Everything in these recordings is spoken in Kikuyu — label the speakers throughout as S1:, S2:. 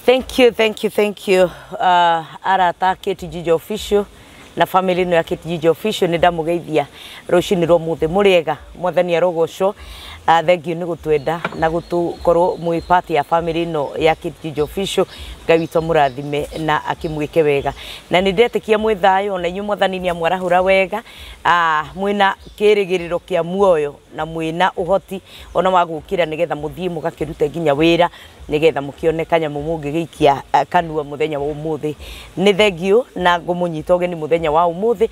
S1: Thank you, thank you, thank you. Arata Kate Gigi Official na family ĩno ya Kate Gigi Official nĩ ndamũgeithia rũcinĩ rwa ũmũthĩ. Mũrĩega, Mwathani arogocwo. Thank you nĩ gũtwenda na gũtũkorwo mwĩ part ya family ĩno ya Kate Gigi Official. Ngai witũ amũrathime na akĩmwĩke wega. Na nĩ ndetĩkia mwĩ thayũ, ona inyuĩ Mwathani nĩ amwarahũra wega. Mwĩna kĩrĩgĩrĩro kĩa muoyo na mwĩna ũhoti ona wa gũkĩra nĩgetha mũthiĩ mũgakĩrute nginya wĩra nĩgetha mũkĩone kanyamũ mũngĩgĩikia kanua mũthenya wa ũmũthĩ. Nĩ thengiũ na ngũmũnyita ũgeni mũthenya wa ũmũthĩ.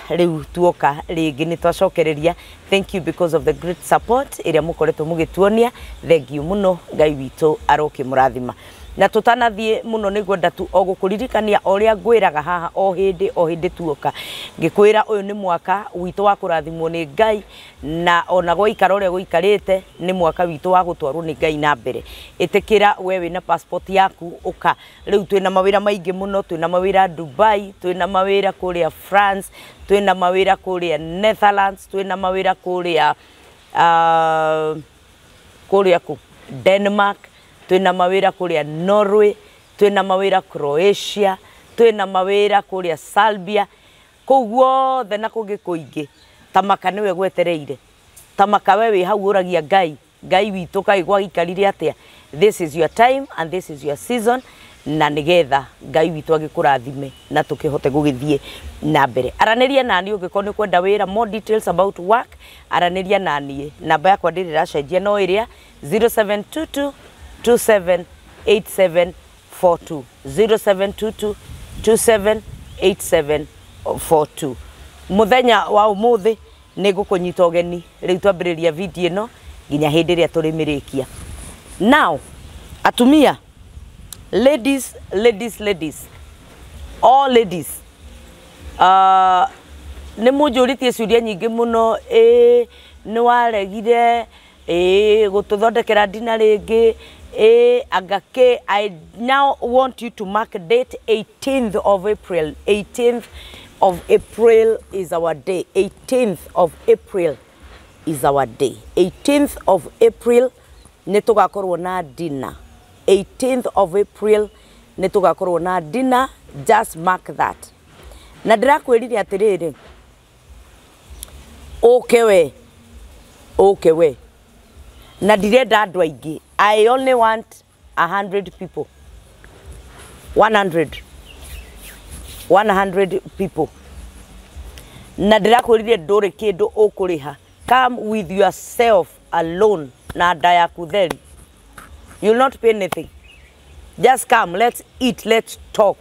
S1: Rĩu tuoka rĩngĩ nĩ twacokereria. Thank you because of the great support ĩrĩa mũkoretwo mũgĩtuonia. Thengiũ mũno, Ngai witũ arokĩmũrathima. Na tũtanathiĩ mũno nĩ ngwenda tu o gũkũririkania o ũrĩa ngwĩraga haha o hĩndĩ o hĩndĩ tuoka, ngĩkwĩra ũyũ nĩ mwaka witũ wa kũrathimwo nĩ Ngai, na ona gwaikara ũrĩa gũikarĩte nĩ mwaka witũ wa gũtwarwo nĩ Ngai na mbere. Ĩtĩkĩra we wĩna passport yaku ũka. Rĩu twĩna mawĩra maingĩ mũno, twĩna mawĩra Dubai, twĩna mawĩra kũrĩa France, twĩna mawĩra kũrĩa Netherlands, twĩna mawĩra kũrĩa kũrĩa kũ Denmark, twĩna mawĩra kũrĩa Norway, twĩna mawĩra Croatia, twĩna mawĩra kũrĩa Serbia, kũu guothe na kũngĩ kũingĩ. Tamaka nĩwe gwetereire. Tamaka we wĩ hau ũragia Ngai, Ngai witũ kaĩ gwagĩikarire atĩa? This is your time and this is your season, na nĩgetha Ngai witũ agĩkũrathime na tũkĩhote gũgĩthiĩ na mbere. Aranĩria naniĩ ũngĩkorwo nĩ ũkwenda wĩra, more details about work, aranĩria naniĩ. Namba yakwa ndĩrĩ ĩracenjia no ĩrĩa 0722 278742, 0722 278742. Mũthenya wa ũmũthĩ nĩ ngũkũnyita ũgeni rĩu twambĩrĩria video ĩno nginya hĩndĩ ĩrĩa tũrĩmĩrĩkia. Now, atumia, ladies, ladies, ladies, all ladies, nĩ mũnjũrĩtie ciũria nyingĩ mũno. Ĩ nĩ waregire ĩ gũtũthondekera dinner rĩngĩ, ĩ anga kĩ. I now want you to mark date 18th of April. 18th of April is our day. 18th of April is our day. 18th of April nĩ tũgakorwo na dinner. 18th of April nĩ tũgakorwo na dinner, just mark that. Na ndĩrakwĩrire atĩrĩrĩ, ũke we, ũke we, na ndirenda andũ aingĩ. I only want 100 people. 100. 100 people. Na ndĩrakwĩrire ndũrĩ kĩndũ ũkũrĩha. Come with yourself alone na nda yaku theri. You will not pay anything. Just come, let's eat, let's talk.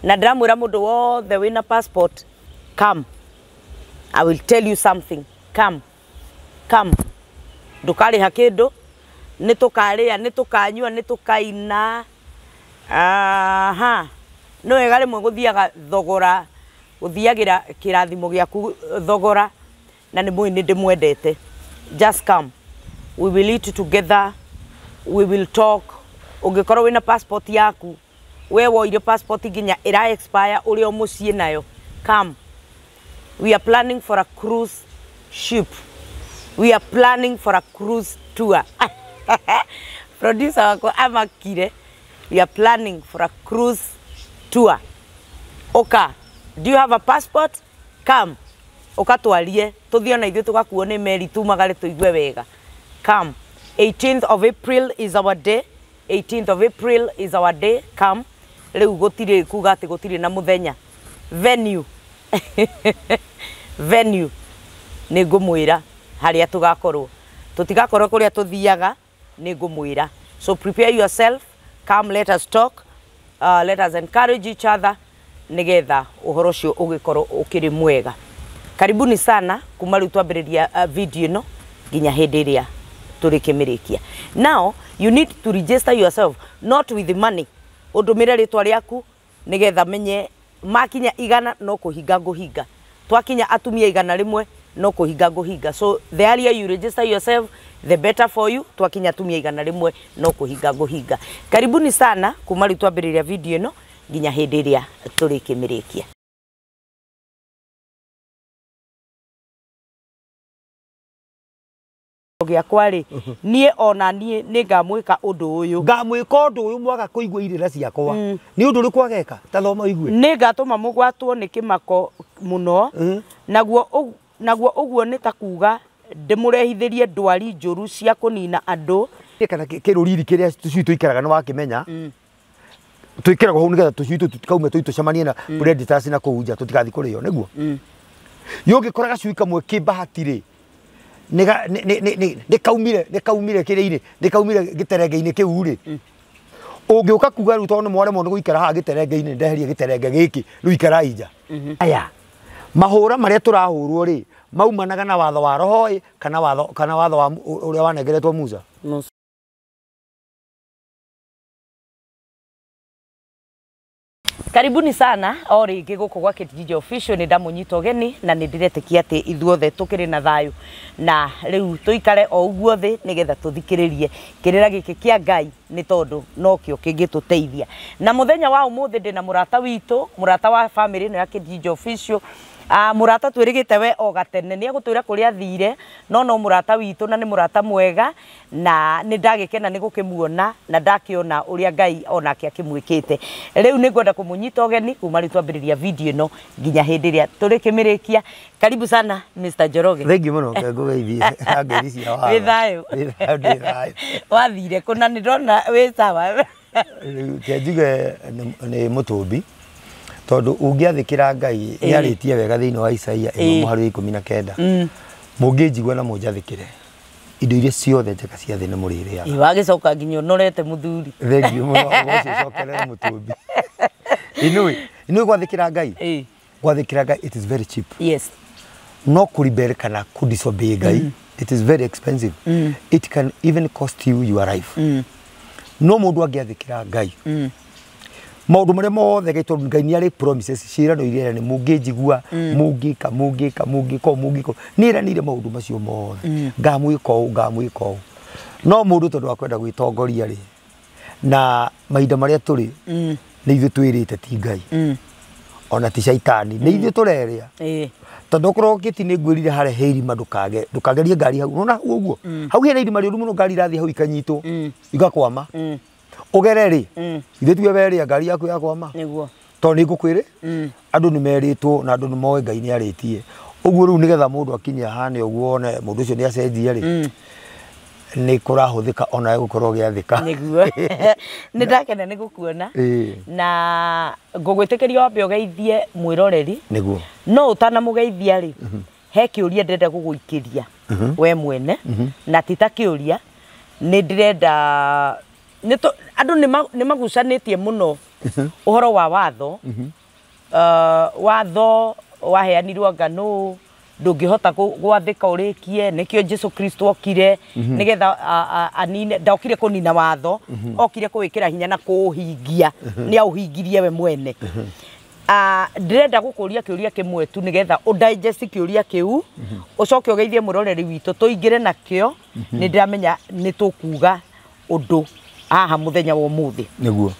S1: Na ndĩramwĩra mũndũ wothe wĩna passport, come. I will tell you something. Come. Come. Ndũkarĩha kĩndũ, nĩ tũkarĩa, nĩ tũkanyua, nĩ tũkaina. Aha. Nĩ wega rĩmwe gũthiaga thogora, gũthiagĩra kĩrathimo gĩaku thogora, na nĩ mũĩ nĩ ndĩmwendete. Just come. We will eat together. We will talk. Ũngĩkorwo wĩna passport yaku, we woire passport nginya ĩra expire ũrĩ o mũciĩ nayo, come. We are planning for a cruise ship. We are planning for a cruise tour. Producer wakwa amakire. We are planning for a cruise tour. Oka, do you have a passport? Come. Oka twarie, tuthiĩ ona ithuĩ tũgakuo nĩ meri tumagare tũigue wega. Come. 18th of April is our day. 18th of April is our day. Come. Rĩu gũtirĩ kuga atĩ gũtirĩ na mũthenya. Venue. Venue. Nĩ ngũmwĩra harĩa tũgakorwo. Tũtigakorwo kũrĩa tũthiaga, nĩ ngũmwĩra. So prepare yourself. Come, let us talk. Let us encourage each other nĩgetha ũhoro ũcio ũgĩkorwo ũkĩrĩ mwega. Karibuni sana kuma rĩu twambĩrĩria video ĩno nginya hĩndĩ ĩrĩa tũrĩkĩmĩrĩkia. Now you need to register yourself, not with the money. Ũndũmĩre rĩtwa rĩaku nĩgetha menye makinya 100 no kũhinga ngũhinga. Twakinya atumia 101 no kũhinga ngũhinga. So the earlier you register yourself, the better for you. Twakinya atumia 101 no kũhinga ngũhinga. Karibuni sana kuma rĩu twambĩrĩria video ĩno nginya hĩndĩ ĩrĩa tũrĩkĩmĩrĩkia. Gĩakwa rĩ, niĩ ona niĩ nĩ ngamwĩka ũndũ ũyũ.
S2: Ngamwĩka ũndũ ũyũ mwaga kũigua irĩra ciakwa. Nĩ ũndũ ũrĩkũ ageka? Ta thoma ũigue.
S1: Nĩ ngatũma mũgwatwo nĩ kĩmako mũno, naguo ũguo nĩ ta kuga ndĩmũrehithĩrie ndwari njũru cia kũnina andũ.
S2: Kana kĩrũriri kĩrĩa tũcui tũikaraga nĩ wakĩmenya, twĩkĩragwo hau nĩgetha tũcui tũtũ tũtikaume tũthiĩ tũcemanie na predators na kũu nja, tũtigathiĩ kũrĩo nĩguo. Yũngĩkora gacui kamwe kĩmbahati rĩ, nĩ kaumire kĩrĩa-inĩ, nĩ kaumire gĩterenge-inĩ kĩu rĩ, ũngĩũka kuga rĩu tondũ nĩ mwaremwo nĩ gũikara haha gĩterenge-inĩ, ndeherie gĩterenge gĩkĩ, rĩu ikarai nja. Aya mahũra marĩa tũrahũrwo rĩ, maumanaga na watho wa roho ĩ, kana watho wa ũrĩa wanengeretwo Musa?
S1: Musa. Karibuni sana o rĩngĩ gũkũ gwa Kate Gigi Official. Nĩ ndamũnyita ũgeni na nĩ ndĩretĩkia atĩ ithuothe tũkĩrĩ na thayũ, na rĩu tũikare o ũguo thĩ nĩgetha tũthikĩrĩrie kĩrĩra gĩkĩ kĩa Ngai, nĩ tondũ nokĩo kĩngĩtũteithia. Na mũthenya wa ũmũthĩ ndĩna mũrata witũ, mũrata wa family ĩno ya Kate Gigi Official, mũrata twĩrĩgĩte we o gatene. Nĩ egũtwĩra kũrĩa athire, no mũrata witũ na nĩ mũrata mwega, na nĩ ndagĩkena nĩ gũkĩmuona na ndakĩona ũrĩa Ngai onake akĩmwĩkĩte. Rĩu nĩ ngwenda kũmũnyita ũgeni kuma rĩu twambĩrĩria video ĩno nginya hĩndĩ ĩrĩa tũrĩkĩmĩrĩkia. Karibu sana, Mr. Njoroge.
S2: Thengiũ mũno, ngũgeithie na ngeithi cia watho.
S1: Wĩ thayũ?
S2: Wĩ thayũ, ndĩ thayũ.
S1: Wathire kũna? Nĩ ndona wĩ sawa.
S2: Rĩu ke njuge nĩ mũtũmbi, tondũ ũngĩathĩkĩra Ngai, nĩ arĩtie wega thĩinĩ wa Isaia 1 mũhari wa 19, mũngĩnjigua na mũnjathĩkĩre, indo iria ciothe njega cia thĩ nĩ mũrĩrĩaga.
S1: Ĩ, wagĩcoka nginya ũnorete mũthuri.
S2: Thengiũ mũno, ũcio ũcokerere mũtũmbi. Inũĩ gwathĩkĩra Ngai, gwathĩkĩra Ngai, it is very cheap. No kũrebel kana kũdisobey Ngai, it is very expensive. It can even cost you your life. No mũndũ angĩathĩkĩra Ngai, maũndũ marĩa mothe Ngai, tondũ Ngai nĩ arĩ promises, ciĩranĩro iria nĩ mũngĩnjigua, mũngĩka, mũngĩka, mũngĩka ũũ, mũngĩka ũũ, nĩ ĩranĩire maũndũ macio mothe, ngamwĩka ũũ, ngamwĩka ũũ. No mũndũ tondũ wa kwenda gwĩtongoria rĩ, na mahinda marĩa tũrĩ, nĩ ithuĩ twĩrĩte, ti Ngai ona ti caitani, nĩ ithuĩ tũrerĩa. Tondũ okorwo kĩti nĩ ngwĩrire harĩa he irima, ndũkage ndũkagerie ngari hau. Unaona hau ũguo, hau hena irima rĩũru mũno, ngari irathiĩ hau ikanyitwo, igakwama. Ũgere rĩ, ithuĩ tuge werĩa ngari yaku yakwama. Tondũ nĩ ngũkwĩrĩ, andũ nĩ merĩtwo na andũ nĩ moĩ Ngai nĩ arĩtie ũguo. Rĩu nĩgetha mũndũ akinye ahane ũguo, one mũndũ ũcio nĩ acenjia rĩ, nĩ kũrahũthĩka onawe gũkorwo ũgĩathĩka.
S1: Nĩguo, nĩ ndakena nĩ gũkuona. Na ngũgwĩtĩkĩria wambe ũgeithie mwĩroreri.
S2: Nĩguo.
S1: No ũtanamũgeithia rĩ, he kĩũria ndĩrenda gũgũikĩria we mwene, na ti ta kĩũria, nĩ ndĩrenda andũ nĩ magucanĩtie mũno ũhoro wa watho. Watho waheanirwo anga nũ? Ndũngĩhota gwathĩka ũrĩkie. Nĩkĩo Jesu Kristo okire nĩgetha anine. Ndokire kũnina watho, okire kũwĩkĩra hinya na kũũhingia. Nĩ aũhingirie we mwene. Ndĩrenda gũkũria kĩũria kĩmwe tu nĩgetha ũdigest kĩũria kĩu, ũcoke ũgeithie mũroreri witũ, tũingĩre nakĩo. Nĩ ndĩramenya nĩ tũkuga ũndũ haha mũthenya wa ũmũthĩ.
S2: Nĩguo.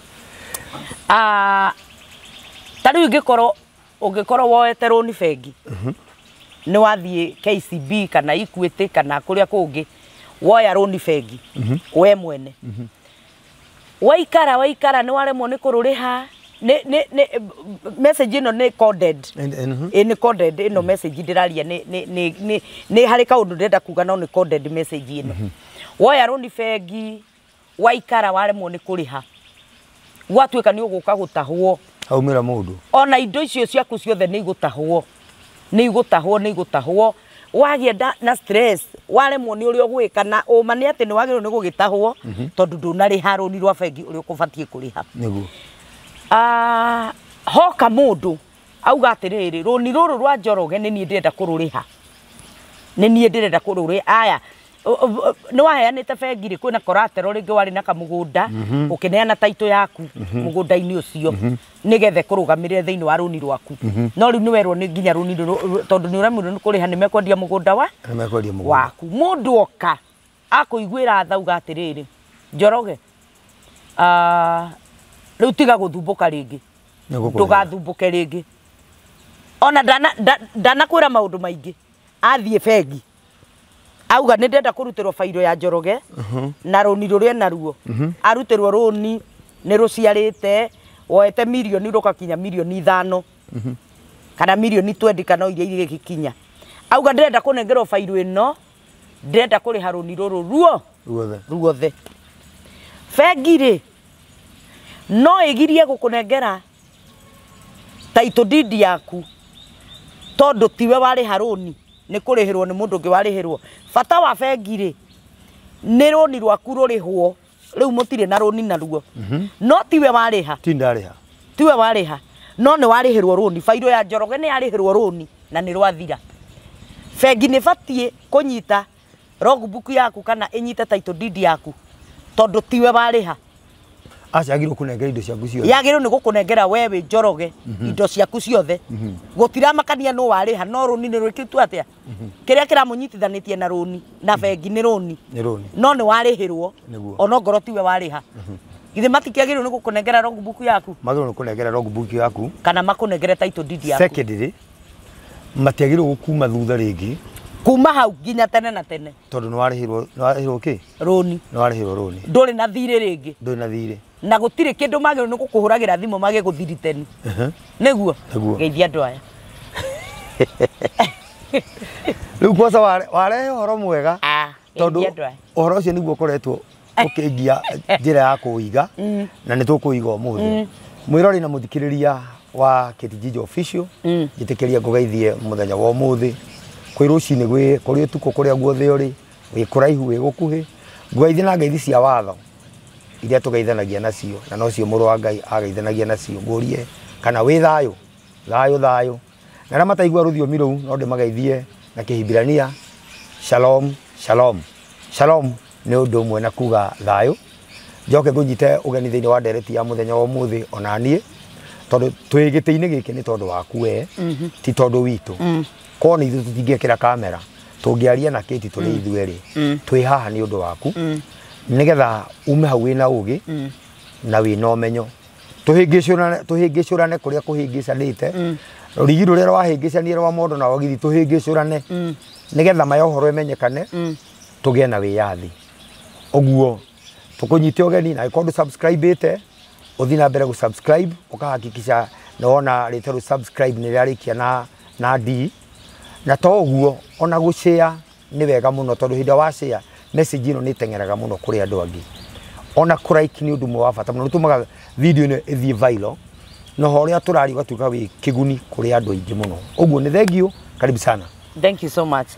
S1: Ta rĩu ũngĩkorwo woete rũni bengi, nĩ wathiĩ KCB kana Equity kana kũrĩa kũngĩ, woya rũni bengi we mwene, waikara waikara nĩ waremwo nĩ kũrũrĩha, nĩ message ĩno nĩ coded. Ĩ, nĩ coded ĩno message ndĩraria, nĩ harĩ kaũndũ ndĩrenda kuga, no nĩ coded message ĩno. Woya rũni bengi, waikara waremwo nĩ kũrĩha, gwatuĩka nĩ ũgũka gũtahwo.
S2: Haumĩra mũndũ.
S1: Ona indo icio ciaku ciothe nĩ igũtahwo, nĩ igũtahwo, nĩ igũtahwo. Wagĩa na stress, waremwo nĩ ũrĩa ũgwĩka, na ũma nĩ atĩ nĩ wagĩrĩirwo nĩ gũgĩtahwo tondũ ndũnarĩha rũni rwa bengi ũrĩa ũkũbatiĩ kũrĩha. Hoka mũndũ auga atĩrĩrĩ, rũni rũrũ rwa Njoroge nĩ niĩ ndĩrenda kũrũrĩha, nĩ niĩ ndĩrenda kũrũrĩha. Aya, nĩ waheanĩte bengi rĩ, kwĩna collateral, rĩngĩ warĩ na kamũgũnda, ũkĩneana taitũ yaku mũgũnda-inĩ ũcio nĩgetha ĩkũrũgamĩrĩre thĩinĩ wa rũni rwaku. No rĩu nĩ werwo nĩ nginya rũni rũrũ, tondũ nĩ ũremirwo nĩ kũrĩha, nĩ mekwendia mũgũnda wa
S2: Nĩ mekwendia mũgũnda
S1: waku. Mũndũ oka akũiguĩra tha, auga atĩrĩrĩ, Njoroge, rĩu tiga gũthumbũka rĩngĩ.
S2: Nĩ gũkũrĩha.
S1: Ndũgathumbũke rĩngĩ, ona ndanakwĩra maũndũ maingĩ. Athiĩ bengi Auga nĩ ndenda kũrutĩrwo bairo ya Njoroge na rũni rũrĩa naruo. Arutĩrwo rũni nĩ rũciarĩte woete mirioni rũgakinya mirioni 5 kana mirioni 20 kana iria igĩkinya. Auga ndĩrenda kũnengerwo bairo ĩno, ndĩrenda kũrĩha rũni rũrũ ruo ruothe. Bengi rĩ no ĩgirie gũkũnengera title deed yaku tondũ tiwe warĩha rũni, nĩ kũrĩhĩrwo nĩ mũndũ ũngĩ warĩhĩrwo. Bata wa bengi rĩ nĩ rũni rwaku rũrĩhwo, rĩu mũtirĩ na rũni naruo. No tiwe warĩha.
S2: Ti ndarĩha.
S1: Tiwe warĩha. No nĩ warĩhĩrwo rũni, bairo ya Njoroge nĩ yarĩhĩrwo rũni na nĩ rwathira. Bengi nĩ batiĩ kũnyita logbook yaku kana ĩnyite title deed yaku tondũ tiwe warĩha.
S2: Aca yagĩrĩirwo kũnengera indo ciaku ciothe.
S1: Yagĩrĩirwo nĩ gũkũnengera we wĩ Njoroge indo ciaku ciothe. Gũtiramakania nũ warĩha, no rũni nĩ rwĩkĩtwo atĩa? Kĩrĩa kĩramũnyitithanĩtie na rũni na bengi nĩ rũni.
S2: Nĩ rũni.
S1: No nĩ warĩhĩrwo onongorwo tiwe warĩha. Githĩ matikĩagĩrĩirwo nĩ gũkũnengera logbook yaku?
S2: Magĩrĩirwo nĩ kũnengera logbook yaku
S1: kana makũnengere title deed yaku.
S2: Secondly, matiagĩrĩirwo gũkuma thutha rĩngĩ.
S1: Kuma hau nginya tene na tene.
S2: Tondũ nĩ warĩhĩrwo, nĩ warĩhĩrwo kĩ?
S1: Rũni.
S2: Nĩ warĩhĩrwo rũni.
S1: Ndũrĩ na thirĩ rĩngĩ.
S2: Ndũrĩ na thirĩ.
S1: Na gũtirĩ kĩndũ magĩrĩirwo nĩ gũkũhũragĩra thimũ magĩgũthiriteni. Nĩguo? Geithia andũ aya.
S2: Rĩu kwanza warehe ũhoro mwega. Tondũ ũhoro ũcio nĩguo ũkoretwo ũkĩngia njĩra ya kũiga na nĩ tũkũiga ũmũthĩ. Mwĩrori na mũthikĩrĩria wa Kate Njijo Official, njĩtĩkĩria ngũgeithie mũthenya wa ũmũthĩ. Kwĩ rũcinĩ, gwĩ kũrĩ ũtukũ, kũrĩa guothe ũrĩ, wĩ kũraihu, wĩ gũkuhĩ, ngũgeithie na ngeithi cia watho iria tũgeithanagia nacio na nocio mũrũ wa Ngai ageithanagia nacio. Ngũrie kana wĩ thayũ, thayũ thayũ. Na arĩa mataigua rũthiomi rũu no ndĩmageithie na Kĩhibirania, shalom shalom. Shalom nĩ ũndũ ũmwe na kuga thayũ. Njoke ngũnyite ũgeni thĩinĩ wa ndereti ya mũthenya wa ũmũthĩ ona niĩ, tondũ twĩ gĩtĩ-inĩ gĩkĩ nĩ tondũ waku we, ti tondũ witũ. Korwo nĩ ithuĩ tũtingĩkĩra kamera, tũngĩaria na Kate tũrĩ ithuĩ erĩ, twĩ haha nĩ ũndũ waku, nĩgetha ume hau wĩna ũgĩ na wĩna ũmenyo. Tũhĩngĩcũrane kũrĩa kũhĩngĩcanĩte, rũrigi rũrĩa rwahĩngĩcanire rwa mondo na wagithi tũhĩngĩcũrane, nĩgetha maya ũhoro ĩmenyekane, tũgĩe na wĩyathi. Ũguo tũkũnyite ũgeni, na angĩkorwo ndũ-subscribe-ĩte, ũthiĩ na mbere gũ-subscribe, ũkahakikisha nĩ wona rĩtwa rĩu subscribe nĩ rĩarĩkia na D. Na to ũguo ona gũ-share nĩ wega mũno, tondũ hĩndĩ ĩrĩa wa-share message ĩno nĩ ĩteng'eraga mũno kũrĩ andũ angĩ. Ona kũ-like nĩ ũndũ ũmwe wa bata mũno, nĩ ũtũmaga video ĩno ĩthiĩ viral, na ũhoro ũrĩa tũraria ũgatuĩka wĩ kĩguni kũrĩ andũ aingĩ mũno. Ũguo nĩ thank you, karibu sana.
S1: Thank you so much.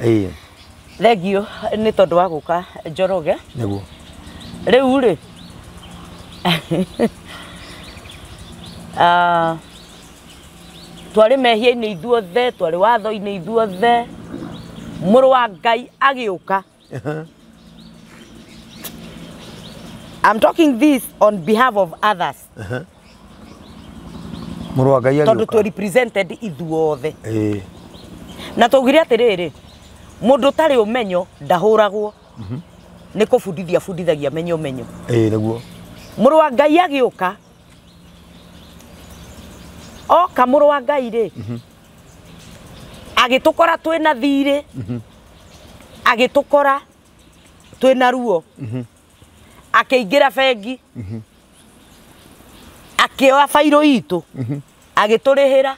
S1: Thank you nĩ tondũ wa gũka Njoroge.
S2: Nĩguo.
S1: Rĩu rĩ twarĩ mehia-inĩ ithuothe, twarĩ watho-inĩ ithuothe, mũrũ wa Ngai agĩũka. I'm talking this on behalf of others.
S2: Mũrũ wa Ngai agĩũka.
S1: Tondũ tũ represented ithuothe. Na twaugire atĩrĩrĩ, mũndũ ũtarĩ ũmenyo ndahũragwo. Nĩ kũbundithia abundithagia menyo menyo.
S2: Nĩguo.
S1: Mũrũ wa Ngai agĩũka. Oka mũrũ wa Ngai rĩ, agĩtũkora twĩna thirĩ, agĩtũkora twĩna ruo, akĩingĩra bengi, akĩoya bairũ itũ, agĩtũrĩhĩra,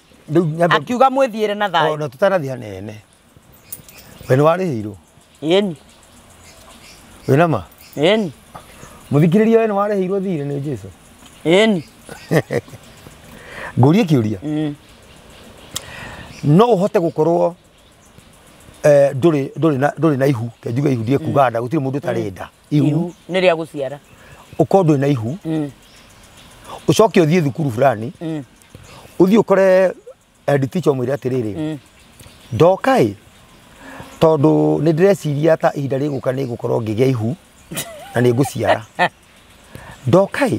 S1: akiuga mwĩthiĩre na thayũ.
S2: Ona tũtanathiĩ hanene, we nĩ warĩhĩirwo?
S1: Ĩni.
S2: Wĩna ma?
S1: Ĩni.
S2: Mũthikĩrĩria, we nĩ warĩhĩirwo thirĩ nĩ Jesũ?
S1: Ĩni.
S2: Ngũrie kĩũria. No ũhote gũkorwo ndũrĩ na ihu, ke njuge ihu ndiĩ kuga nda, gũtirĩ mũndũ ũtarĩ nda. Ihu
S1: nĩ rĩa gũciara.
S2: Ũkorwo ndũrĩ na ihu, ũcoke ũthiĩ thukuru fulani, ũthiĩ ũkore head teacher ũmwĩre atĩrĩrĩ, ndoka ĩ, tondũ nĩ ndĩreciria ta ihinda rĩgũka nĩ ngũkorwo ngĩgĩa ihu na nĩ ngũciara. Ndoka ĩ,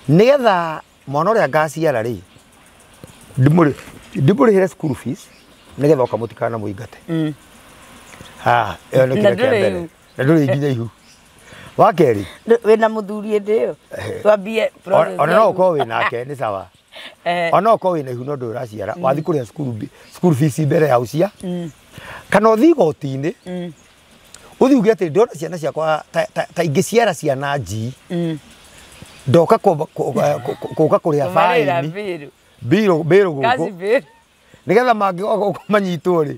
S2: nĩgetha mwana ũrĩa ngaciara rĩ, ndĩmũrĩhĩre school fees nĩgetha oka mũtikana mũingate. Ĩyo nĩ kĩrĩa kĩa mbere. Na ndũrĩ nginya ihu. Wa kerĩ,
S1: wĩna mũthuri hĩndĩ ĩyo, twambie process.
S2: Ona no ũkorwo wĩ nake nĩ sawa. Ona ũkorwo wĩna ihu no ndũrĩ ũraciara, wathiĩ kũrĩha school fees mbere ya ũcia. Kana ũthiĩ igoti-inĩ, Uthi uge atĩ ndona ciana ciakwa ta ingĩciara ciana nji ndoka kũka kũrĩha baini mbirũ gũkũ nĩgetha mangĩgoka manyitwo rĩ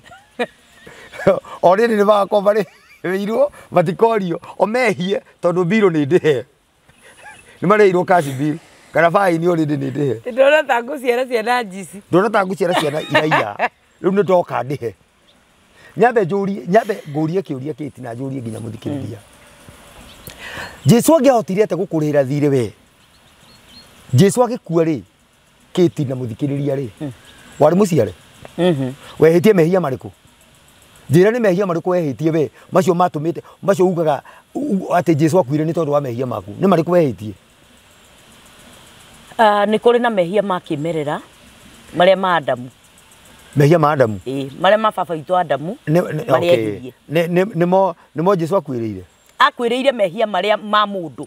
S2: o rĩrĩ nĩ magakorwo marĩhĩirwo matikorio o mehie tondũ mbirũ nĩ ndĩhe nĩ marĩhĩirwo cash bill kana baini o rĩrĩ nĩ ndĩhe
S1: ndona ta ngũciara ciana njici
S2: ndona ta ngũciara ciana iraiya rĩu nĩ ndoka ndĩhe nyambe njũrie nyambe ngũrie kĩũria kĩti na njũrie nginya mũthikĩrĩria Jesu angĩahotire atĩa gũkũrĩhĩra thirĩ we Jesu agĩkua rĩ kĩti na mũthikĩrĩria rĩ warĩ mũciare wehĩtie mehia marĩkũ njĩra nĩ mehia marĩkũ wehĩtie we macio matũmĩte macio ugaga atĩ Jesu akuire nĩ tondũ wa mehia maku nĩ marĩkũ wehĩtie
S1: nĩ kũrĩ na mehia ma kĩmerera marĩa ma Adamu
S2: mehia ma Adamu
S1: marĩa ma baba witũ Adamu marĩa ehirie
S2: nĩmo Jesu akuĩrĩire
S1: akuĩrĩire mehia marĩa ma mũndũ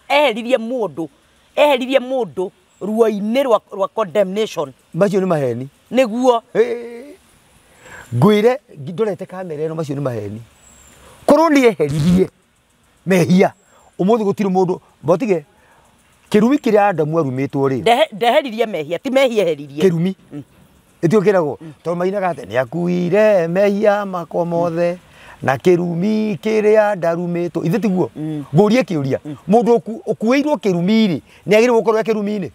S1: eheririe mũndũ eheririe mũndũ ruo-inĩ rwa condemnation
S2: macio nĩ maheni
S1: nĩguo
S2: ngwĩre ndorete kamera ĩno macio nĩ maheni korwo nĩ eheririe mehia ũmũthĩ gũtirĩ mũndũ mbotige kĩrumi kĩrĩa Adamu arumĩtwo rĩ
S1: ndeheririe mehia ti mehia eheririe
S2: kĩrumi ĩtio kĩragwo tondũ mainaga atĩ nĩakuire mehia makwa mothe na kĩrumi kĩrĩa ndarumĩtwo ithe tiguo ngũrie kĩũria mũndũ ũkuĩirwo kĩrumi rĩ nĩagĩrĩirwo gũkorwo e kĩrumi-inĩ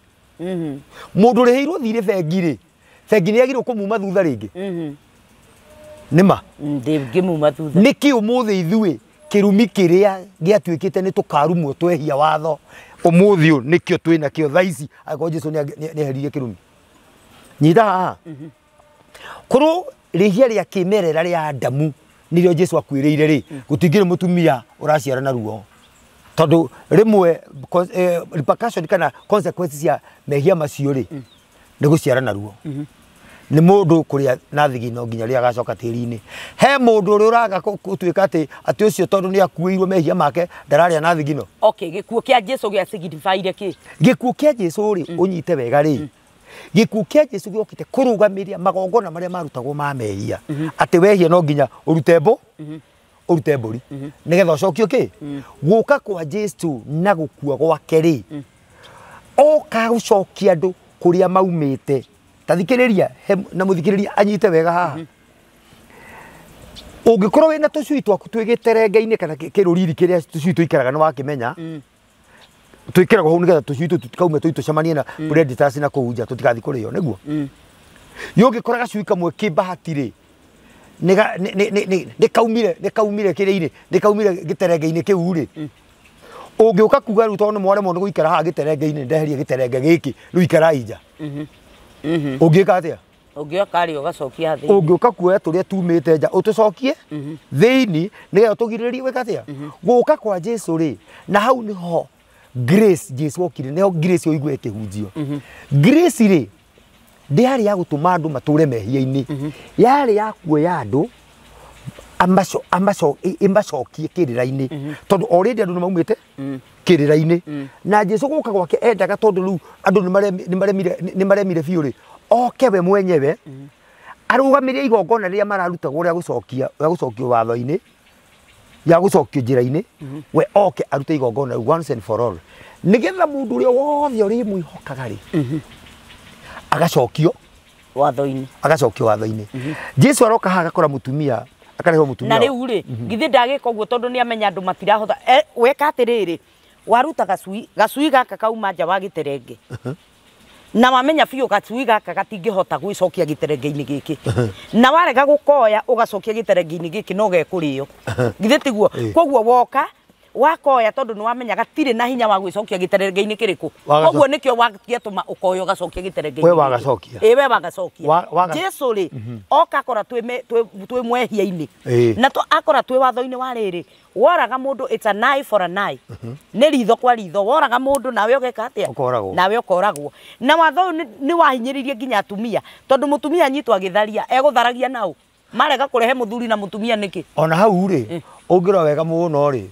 S2: mũndũ ũrĩhĩirwo thirĩ bengi rĩ bengi nĩagĩrĩirwo kũmuma thutha rĩngĩ nĩma
S1: ndĩngĩmuma thutha
S2: nĩkĩ ũmũthĩ ithuĩ kĩrumi kĩrĩa gĩatuĩkĩte nĩ tũkarumwo twehia watho ũmũthĩ ũyũ nĩkĩo twĩnakĩo thaa ici angĩkorwo Jesu nĩeheririe kĩrumi nyita haha korwo rĩhia rĩa kĩmerera rĩa Adamu nĩrĩo Jesu akuĩrĩire rĩ gũtingĩrĩ mũtumia ũraciara na ruo tondũ rĩmwe repercussion kana consequences cia mehia macio rĩ nĩ gũciara na ruo nĩ mũndũ kũrĩa na thigino nginya rĩrĩa agacoka tĩri-inĩ he mũndũ ũrĩa ũraga gũtuĩka atĩ atĩ ũcio tondũ nĩ akuĩirwo mehia make ndararĩa na thigino
S1: okay gĩkuũ kĩa Jesu gĩa signify-ire kĩ
S2: gĩkuũ kĩa Jesu rĩ ũnyite wega rĩ gĩkuũ kĩa Jesu gĩokĩte kũrũgamĩria magongona marĩa marutagwo ma mehia atĩ wehia no nginya ũrute mbũ ũrute mbũri nĩgetha ũcokio kĩ gũka kwa Jesu na gũkua gwake rĩ oka gũcokia andũ kũrĩa maumĩte ta thikĩrĩria na mũthikĩrĩria anyite wega haha ũngĩkorwo wĩna tũcui twaku twĩ gĩterenge-inĩ kana kĩrũriri kĩrĩa tũcui tũikaraga nĩ wakĩmenya twĩkĩragwo hau nĩgetha tũcui tũtũ tũtikaume tũthiĩ tũcemanie na predators na kũu nja tũtigathiĩ kũrĩo nĩguo yũngĩkora gacui kamwe kĩmbahati rĩ nĩ kaumire kĩrĩa-inĩ nĩ kaumire gĩterenge-inĩ kĩu rĩ ũngĩũka kuga rĩu tondũ nĩ mwaremwo nĩ gũikara haha gĩterenge-inĩ ndeherie gĩterenge gĩkĩ rĩu ikarai nja ũngĩka atĩa
S1: ũngĩoka rĩ ũgacokia thĩinĩ
S2: ũngĩũka kuoya tũrĩa tumĩte nja ũtũcokie thĩinĩ nĩgetha tũgirĩrĩrie gwĩka atĩa gũka kwa Jesu rĩ na hau nĩho grace Jesu okire nĩho grace ũigue ĩkĩhunjio grace rĩ ndĩarĩ ya gũtũma andũ matũre mehia-inĩ yarĩ ya kuoya andũ ĩmacokie kĩrĩra-inĩ tondũ already andũ nĩ maumĩte kĩrĩra-inĩ na Jesu gũka gwake endaga tondũ rĩu andũ nĩ maremire biũ rĩ oke we mwenyewe arũgamĩrie igongona rĩrĩa mararutagwo rĩa gũcokia rĩa gũcokio watho-inĩ ya gũcokio njĩra-inĩ we oke arute igongona rĩu once and for all nĩgetha mũndũ ũrĩa wothe ũrĩmwĩhokaga rĩ agacokio
S1: watho-inĩ
S2: agacokio watho-inĩ Jesu aroka haha agakora mũtumia akarehwo mũtumia
S1: na rĩu rĩ githĩ ndagĩka ũguo tondũ nĩ amenya andũ matirahota weka atĩrĩrĩ waruta gacui gacui gaka kauma nja wa gĩterenge na wamenya biũ gacui gaka gatingĩhota gwĩcokia gĩterenge-inĩ gĩkĩ na warega gũkoya ũgacokia gĩterenge-inĩ gĩkĩ no gekũrĩo githĩ tiguo koguo woka wakoya tondũ nĩ wamenya gatirĩ na hinya wa gwĩcokia gĩterenge-inĩ kĩrĩkũ koguo nĩkĩo gĩatũma ũkoya ũgacokia gĩterenge-inĩ
S2: we wagacokia
S1: ĩ we wagacokia Jesu rĩ oka akora twĩ mwehia-inĩ na akora twĩ watho-inĩ wa rĩrĩ woraga mũndũ it's an eye for an eye nĩ ritho kwa ritho woraga mũndũ nawe ũgeka atĩa nawe ũkoragwo na watho ũyũ nĩ wahinyĩrĩirie nginya atumia tondũ mũtumia anyitwo agĩtharia egũtharagia nau marega kũrehe mũthuri na mũtumia nĩkĩ
S2: ona hau rĩ ũngĩrora wega mũno rĩ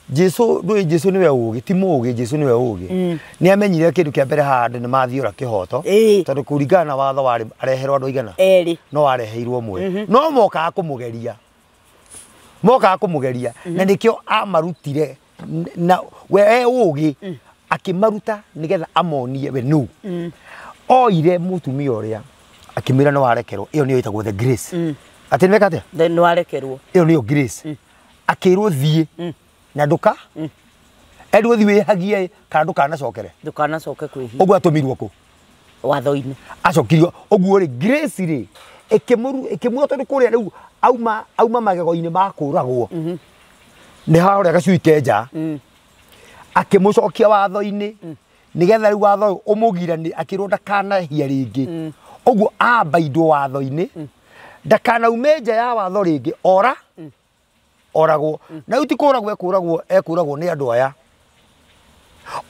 S2: Jesu ndũĩ Jesu nĩwe ũgĩ ti mũgĩ Jesu nĩwe ũgĩ nĩ amenyire kĩndũ kĩa mbere haha andũ nĩ mathiũra kĩhoto tondũ kũringana na watho warĩ areherwo andũ aigana
S1: erĩ
S2: no areheirwo ũmwe no mokaga kũmũgeria Mokaga kũmũgeria na nĩkĩo amarutire na we ũgĩ akĩmaruta nĩgetha amonie we nũ. Oire mũtumia ũrĩa akĩmwĩra nĩ warekerwo, ĩyo nĩyo ĩtagwo the grace. Atĩ nĩweka atĩa?
S1: Nĩ warekerwo.
S2: Ĩyo nĩyo grace. Akĩrwo thiĩ na ndũka erwo thiĩ wĩhagie kana ndũkanacokere.
S1: Ndũkanacoke kwĩhia.
S2: Ũguo atũmirwo kũ?
S1: Watho-inĩ.
S2: Acokirio ũguo rĩ grace rĩ ĩkĩmũra tondũ kũrĩa rĩu auma magego-inĩ ma kũragwo. Nĩ harĩa gacui kenja. Akĩmũcokia watho-inĩ nĩgetha rĩu watho ũyũ ũmũgiranie akĩrwo ndakanahia rĩngĩ. Ũguo ambaindwo watho-inĩ ndakanaume nja ya watho rĩngĩ ora oragwo. Na rĩu ti kũragwo ekũragwo nĩ andũ aya.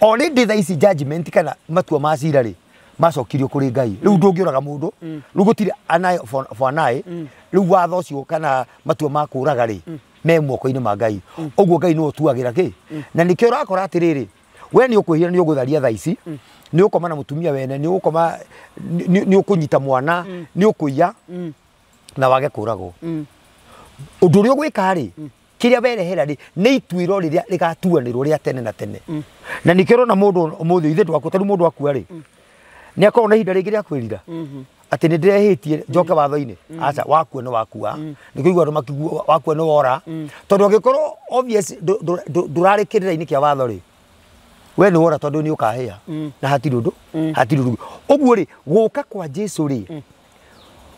S2: Already thaa ici judgment kana matua ma cira rĩ macokirio kũrĩ Ngai. Rĩu ndũngĩũraga mũndũ, rĩu gũtirĩ an eye for an eye. Rĩu watho ũcio kana matua ma kũraga rĩ me moko-inĩ ma Ngai. Ũguo Ngai nĩwe ũtuagĩra kĩ. Na nĩkĩo ũrakora atĩrĩrĩ, we nĩ ũkwĩhia nĩ ũgũtharia thaa ici, nĩ ũkoma na mũtumia wene, nĩ ũgũkoma nĩ ũkũnyita mwana, nĩ ũkũiya na wage kũragwo. Ũndũ ũrĩa ũgwĩka rĩ, kĩrĩa werehera rĩ nĩ ituĩro rĩrĩa rĩgatuanĩrwo rĩa tene na tene. Na nĩkĩo ũrona mũndũ ũmũthĩ ithe ndwakua, tarĩu mũndũ akua rĩ nĩ akorwo na ihinda rĩngĩ rĩa kwĩrira atĩ nĩ ndĩrehĩtie njoke watho-inĩ. Aca, wakua nĩ wakua. Nĩkĩo ũiguaga andũ makiuga wakua nĩ wora, tondũ angĩkorwo obvious ndũrarĩ kĩrĩra-inĩ kĩa watho rĩ, we nĩ wora tondũ nĩ ũkahĩa na hatirĩ ũndũ, hatirĩ ũndũ. Ũguo rĩ gũka kwa Jesu rĩ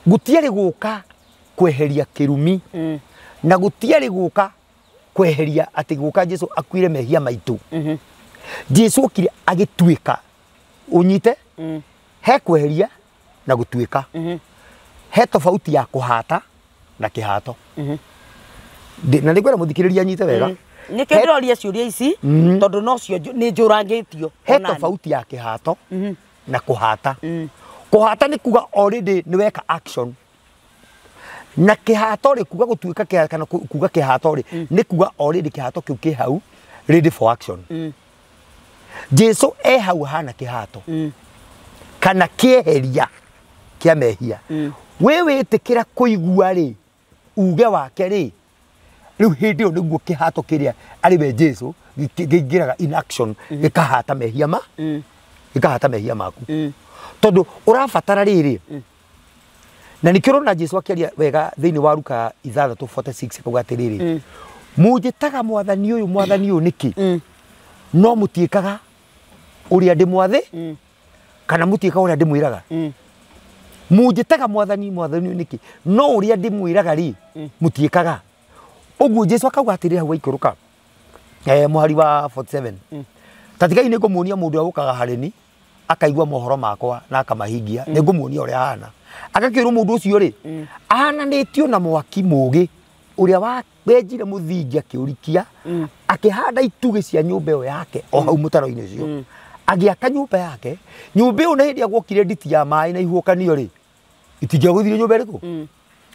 S2: gũtiarĩ gũka kweheria kĩrumi na gũtiarĩ gũka kweheria atĩ gũka Jesu akuire mehia maitũ. Jesu okire agĩtuĩka, ũnyite he kweheria na gũtuĩka. He tofauti ya kũhata na kĩhato. Na nĩngwenda mũthikĩrĩria anyite wega.
S1: Nĩkĩo ndĩroria ciũria ici tondũ nocio nĩ njũrangĩtio.
S2: He tofauti ya kĩhato na kũhata. Kũhata nĩ kuga already nĩ weka action. Na kĩhato rĩ kuga gũtuĩka kana kuga kĩhato rĩ nĩ kuga already kĩhato kĩu kĩ hau ready for action. Jesu e hau hana kĩhato kana kĩeheria kĩa mehia. We wĩtĩkĩra kũigua rĩ uge wake rĩ rĩu hĩndĩ ĩyo nĩguo kĩhato kĩrĩa arĩ we Jesu kĩingĩraga in action gĩkahata mehia ma gĩkahata mehia maku. Tondũ ũrabatara rĩrĩ na nĩkĩo ũrona Jesu akĩaria wega thĩinĩ wa Luka 6:46 akauga atĩrĩrĩ, mũnjĩtaga mwathani ũyũ mwathani ũyũ nĩkĩ no mũtiĩkaga ũrĩa ndĩmwathĩ kana mũtiĩkaga ũrĩa ndĩmwĩraga. Mũnjĩtaga mwathani mwathani ũyũ nĩkĩ no ũrĩa ndĩmwĩraga rĩ mũtiĩkaga. Ũguo Jesu akauga atĩrĩrĩ hau aikũrũka mũhari wa 47, tatigai nĩ ngũmuonia mũndũ ũrĩa ũkaga harĩ ni akaigua mohoro makwa na akamahingia, nĩ ngũmuonia ũrĩa ahana. Agakĩrwo mũndũ ũcio rĩ ahananĩtio na mwaki mũũgĩ ũrĩa wenjire mũthingi akĩũrikia akĩhanda itugĩ cia nyũmba ĩyo yake o hau mũtaro-inĩ ũcio, agĩaka nyũmba yake. Nyũmba ĩyo na hĩndĩ ĩrĩa gwokire nditi ya maĩ na ihuhũkanio rĩ itingĩagũithirie nyũmba ĩrĩkũ.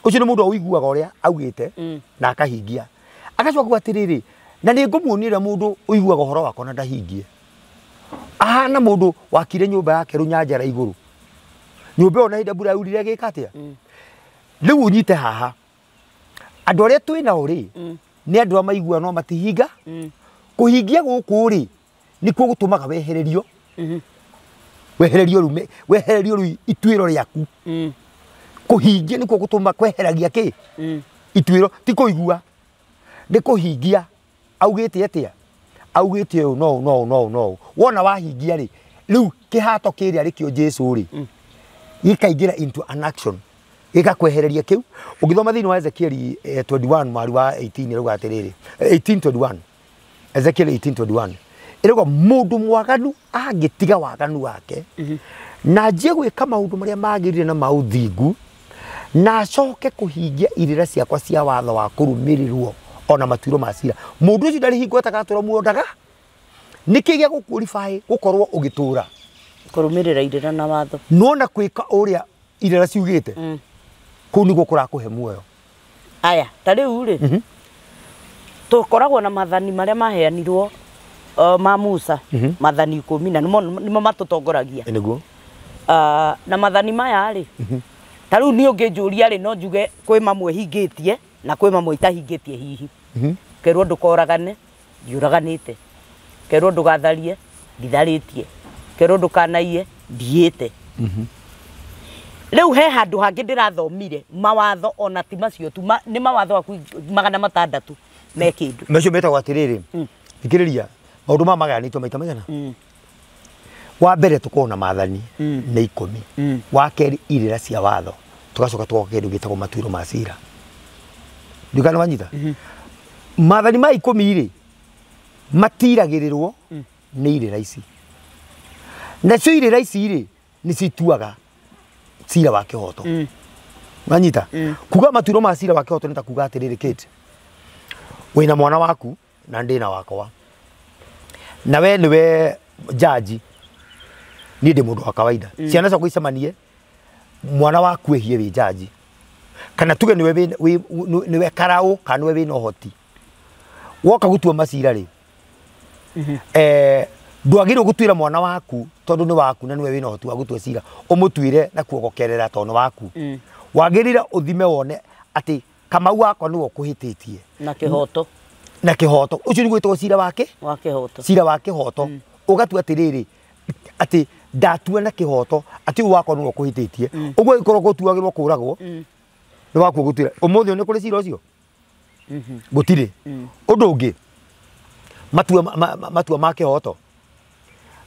S2: Ũcio nĩ mũndũ ũiguaga ũrĩa augĩte na akahingia. Agacoka kuga atĩrĩrĩ, na nĩ ngũmuonia ũrĩa mũndũ ũiguaga ũhoro wakwa na ndahingie. Ahana mũndũ wakire nyũmba yake rũnyanjara igũrũ, nyũmba ĩyo na hĩndĩ mbura yaurire ĩgĩka atĩa. Rĩu ũnyite haha, andũ arĩa twĩ nao rĩ nĩ andũ a maigua no matihinga. Kũhingia gũkũ rĩ nĩkuo gũtũmaga wehererio, wehererio rĩu wehererio rĩu ituĩro rĩaku. Kũhingia nĩkuo gũtũma kweheragia kĩ ituĩro, ti kũigua, nĩ kũhingia. Augĩte atĩa? Augĩte ũũ no no no no. Wona wahingia rĩ rĩu kĩhato kĩrĩa rĩkĩo Jesu rĩ gĩkaingĩra into an action gĩgakwehereria kĩu. Ũngĩthoma thĩinĩ wa Ezekiel 21 mwari wa 18 ĩrauga atĩrĩrĩ, 18:21, Ezekiel 18:21 ĩrauga mũndũ mwaganu angĩtiga waganu wake na anjie gwĩka maũndũ marĩa magĩrĩire na ma ũthingu na acoke kũhingia irĩra ciakwa cia watho wa kũrũmĩrĩrwo ona matuĩro ma cira, mũndũ ũcio ndarĩ hingo atagatura muoyo ndaga. Nĩkĩ gĩa gũqualify gũkorwo ũgĩtũra
S1: kũrũmĩrĩra irĩra na watho
S2: nona kwĩka ũrĩa irĩra ciugĩte kũu nĩguo kũrakũhe muoyo.
S1: Aya, ta rĩu rĩ tũkoragwo na mathani marĩa maheanirwo ma Musa, mathani 10 na nĩmo matũtongoragia.
S2: Nĩguo.
S1: Na mathani maya rĩ ta rĩu niĩ ũngĩnjũria rĩ no njuge kwĩ mamwe hingĩtie Na kwĩ mamwe itahingĩtie hihi. Kerwo ndũkoragane, ndiũraganĩte. Kerwo ndũgatharie, nditharĩtie. Kerwo ndũkanaiye, ndiyĩte. Rĩu he handũ hangĩ ndĩrathomire mawatho ona ti macio tu, nĩ mawatho aku 600 me kĩndũ.
S2: Macio metagwo atĩrĩrĩ, thikĩrĩria, maũndũ maya magayanĩtio maita maigana? Wa mbere tũkorwo na maathani nĩ 10. Wa kerĩ irĩra cia watho, tũgacoka tũgoka kĩndũ gĩtagwo matuĩro ma cira. Ndikana wanyita? Maathani ma 10 rĩ matiragĩrĩrwo nĩ irĩra ici. Nacio irĩra ici rĩ nĩ cituaga cira wa kĩhoto. Wanyita? Kuga matuĩro ma cira wa kĩhoto nĩ ta kuga atĩrĩrĩ, Kate, wĩna mwana waku na ndĩna wakwa, na we nĩwe jaji, niĩ ndĩ mũndũ wa kawaida. Ciana ciakwa icemanie, mwana waku ehie wĩ jaji, kana tuge nĩwe nĩwe karaũ kana nĩwe wĩna ũhoti, woka gũtua macira rĩ, ndwagĩrĩirwo gũtuĩra mwana waku tondũ nĩ waku na nĩwe wĩna ũhoti wa gũtua cira, ũmũtuĩre na kuogokerera tondũ nĩ waku. Wagĩrĩire ũthime wone atĩ Kamau wakwa nĩwe ũkũhĩtĩtie
S1: na kĩhoto.
S2: Na kĩhoto ũcio nĩguo wĩtagwo cira wake
S1: wa kĩhoto.
S2: Cira wa kĩhoto. Ũgatua atĩrĩrĩ atĩ ndatua na kĩhoto atĩ ũyũ wakwa nĩwe ũkũhĩtĩtie, ũguo ĩkorwo gũtuagĩrwo kũragwo nĩ waku gũtuĩra. Ũmũthĩ nĩ kũrĩ cira ũcio? Gũtirĩ. Ũndũ ũngĩ, matua ma kĩhoto.